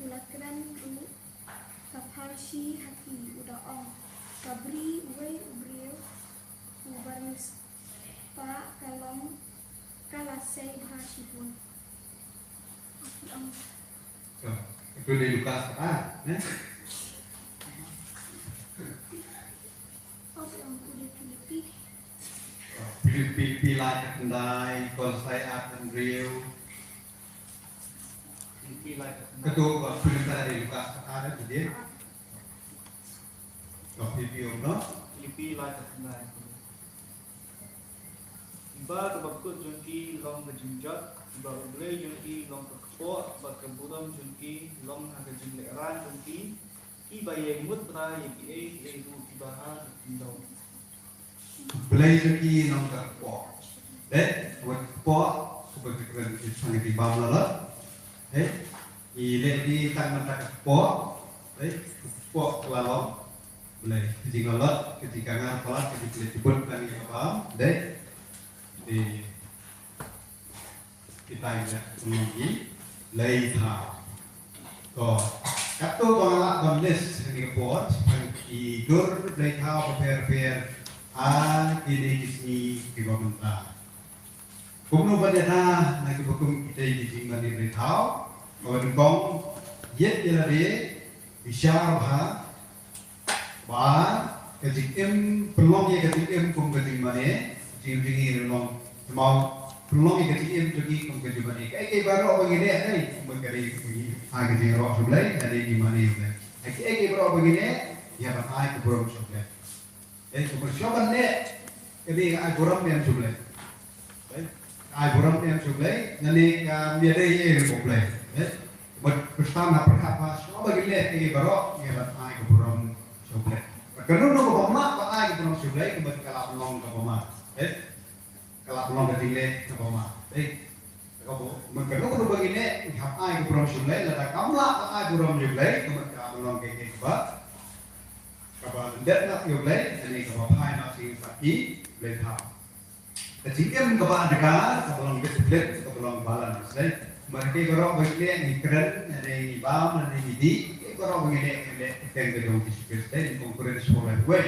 U la kren ruh ka pharshi ha ki, u da ong, ka bri uwei u briew u ba riewspah ka long ka la sei bha shibun. Ka pule Lukas ka, ah, ne? Philippi, Philippi lai khatkhyndai, Kolosai ar khathynriew. Philippi lai khatkhyndai. Kato ka Philippi lai Lukas ka ar khathynriew. Ka Philippi ong no? Philippi lai khatkhyndai. Kiba ka bakut jong ki long ka jingjot, kiba u blei jong ki long ka kpoh, bad ka burom jong ki long ha ka jinglehrain jong ki, kiba ïeng mut trai ïa kiei kiei ruh kiba ha ka khyndew. Blei jong ki long ka kpoh. Dei, wat kpoh, kaba ki kren ki sang ki bam la la. Dei, i leh ki tang man ka kpoh. Dei, kpoh ka la long. Blei, ka jinglalot, ka jingkhangar palat, ka jingklet jubut tang ïa ka bam. Dei. Dei. Kita ïa kumno ngi blei thaw. To, katto ba nga lah ban list ha kane ka por, shaphang ki dur blei thaw bapher bapher ha kine ki sngi kiba mynta. Kumno ban ïada na kiba kum kita ki jingmane blei thaw, kaba nyngkong, ïeit ïa lade, bishar bha, Ba, ka jingim, pynlong ïa ka jingim kum ka jingmane, jingim jong ngi ruh long, tymmen, pynlong ïa ka jingim jong ngi kum ka jingmane. Kaei kaei baroh ba ngi leh, eh, kum ka dei ka jingim, ha ka jingïaroh sha U Blei, ha ka jingmane U Blei. Kaei kaei baroh ba ngi leh, ïa ban ai ka burom sha U Blei. Eh, kum shuwa ban leh, ka dei ka ai burom ïa U Blei. Eh, ai burom ïa U Blei, lane ka ïadei ïa U Blei. Eh, bad Khristan ha pyrkhat ba shuwa ba ngi leh kaei kaei baroh, ïa ban ai ka burom sha U Blei. Bad kano kano kaba mlak ban ai ka burom sha U Blei, ka mut ka la pynlong kaba ma. Eh, ka la pynlong ka jingleh kaba ma. Eh, kaba, man kano kano ba ngi leh, ngi hap ai ka burom sha U Blei, lada kam lah ban ai burom sha U Blei, ka mut ka la pynlong kaei kaei kaba, kaba lyndet noh ïa U Blei, lane kaba phai noh sha ngi pat ki blei thaw. Ka jingim kaba adkar, kaba long discipline, kaba long balance, eh. Mar kaei baroh ba ngi leh, ngi kren, lane ngi bam, lane ngi dih, kaei baroh ba ngi leh, ngi leh kyrteng ka jong U Jisu Khrist, eh, ngi ong kren sha U Blei.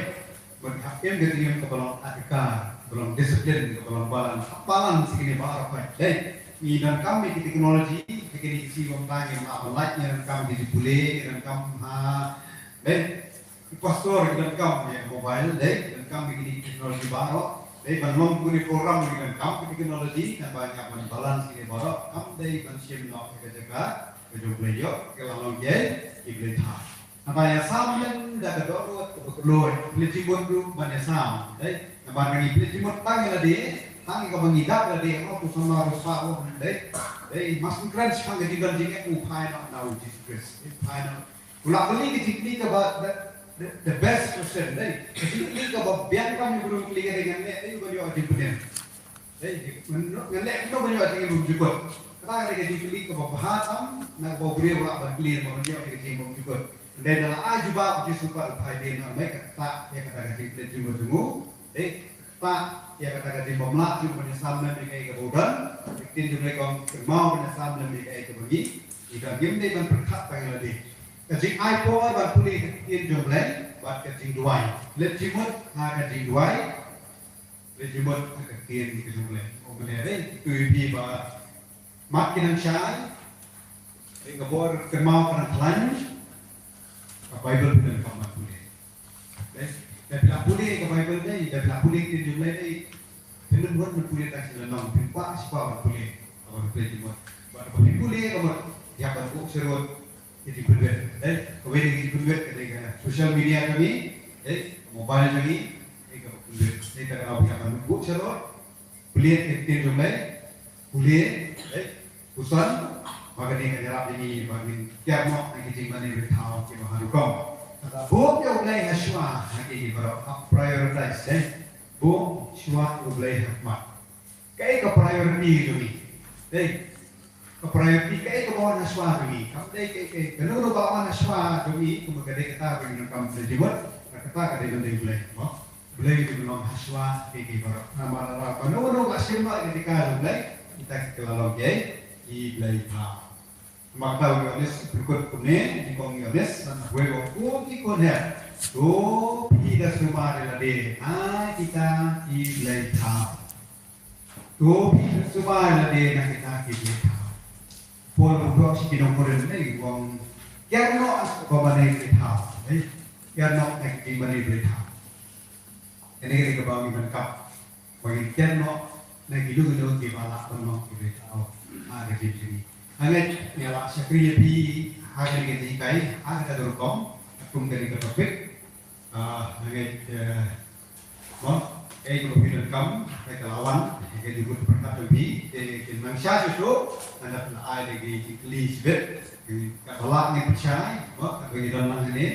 Bad hap im ka jingim kaba long adkar, kaba long discipline, kaba long balance. Hap balance ïa kine baroh pat. Dei, ngi donkam ïa ki technology, ïa kine ki sngi ba mynta ngi lah ban lait, ngi donkam ïa ki pule, ngi donkam ha, dei, ki pastor ngi donkam ïa mobile, dei, ngi donkam ïa kine ki technology baroh. Dei, ban long kine program ngi donkam ïa ki technology, naba ngi hap ban balance kine baroh, kam dei ban shim noh ïa ka jaka ka jong U Blei ïoh, ka la long ïa ki blei thaw. Naba ïasam lem da ka dohnud kaba kylluid, pynleit jingmut ruh ban ïasam. Dei, namar ngi pynleit jingmut tang ïa lade, tang ïa kaba ngi dap lade, oh, to samla ruh sah, oh, dei. Dei, mas kren shaphang ka jingdon jingeh, u phai noh na U Jisu Khrist. Dei, phai noh. U lah kylli ka jingkylli kaba the, the, the best question, dei. Ka jingkylli kaba biang tam ïa u briew kylli ka dei ngan leh, dei, ban ïoh jingpynim. Dei, ngan leh kumno ban ïoh jingim bymjukut. Kata ka dei ka jingkylli kaba bha tam, na kaba u briew u lah ban kylli, ban ïoh ïa ka jingim bymjukut. Hynrei lada la ai jubab U Jisu pat, u phai dien noh, mei, ka ktah ïa kata ka jingpynleit jingmut jong u. Dei, ka ktah ïa kata ka jingbymlah jong u ban ïasam lem ïa kaei kaba u don. Ka ktien jong U Blei ka ong kynmaw ban ïasam lem ïa kaei kaba ngi, ngi don. Ngim dei ban pyrkhat tang ïa lade. Ka jingai por ban pule ka ktien jong U Blei bad ka jingduwai. Pynleit jingmut ha ka jingduwai. Pynleit jingmut ha ka ktien ka jong U Blei. Ong mynne, dei, kito ïa phi ba mad ki nang shai, dei, ka bor kynmaw ka nang khlaiñ, ka Baibl phi donkam ban pule. Dei, da phi la pule ka Baibl, dei, da phi la pule ka ktien jong U Blei, dei, phin ym wan ban pule tang sha lynnong, phin kwah shikwah ban pule. Kaba pynleit jingmut. Bad kaba phin pule, kaba ïa ban buh sharud ïa ki jingpynwit. Dei, kawei na ki jingpynwit ka dei ka social media jong ngi, dei, mobile jong ngi, dei, kaba pynwit. Dei, kaba ïa ban buh sharud, pule ïa ka ktien jong U Blei, pule, eh, puson, ba ka dei ka ïarap ïa ngi ba ngin kiar noh na ki jingmane blei thaw kiba ha rukom. Kata buh ïa U Blei ha shuwa ha kiei kiei baroh, hap prioritize, eh. Buh shuwa ïa U Blei ha khmat. Kaei ka priority jong ngi? Dei, ka priority kaei kaba wan ha shuwa jong ngi? Kam dei kaei kaei, kano kano ba wan ha shuwa jong ngi, kumba ka dei kata ba ngi donkam pynleit jingmut, kata ka dei ban dei U Blei, mo? Blei u dei ban long ha shuwa ïa kiei kiei baroh. Namar lada kano kano ka shim noh ïa ka jaka jong U Blei, kita ki la long kiei ki blei thaw. Namar kata u Ïoannis u pynkut kumne, u Ïoannis, na kawei u ong, ko ki khun heh, to phi da sumar ïa lade na kita ki blei thaw. To phi da sumar ïa lade na kita ki blei thaw. Paul u ong sha ki nong Korinth, ne, u ong, kiar noh na ki jingmane blei thaw, ne? Kiar noh na ki jingmane blei thaw. Kane ka dei kaba ngi donkam. Ba ngin kiar noh na kino kino kiba lah ban long ki blei thaw ha ka jingim jong ngi. Nga ngeit nga la shakri ïa phi ha kane ka jinghikai ha kata ka rukom, kum kane ka topic. Ah, nga ngeit, eh, mo, kaei kaba phi donkam, kaei ka la wan, kaei ka jingmut pyrkhat jong phi, te kin nang shah shuh shuh, ngan da pynai da ki jingkylli shibit, kaba lah ngin pynshai, mo, kaba ngi don lang hangne.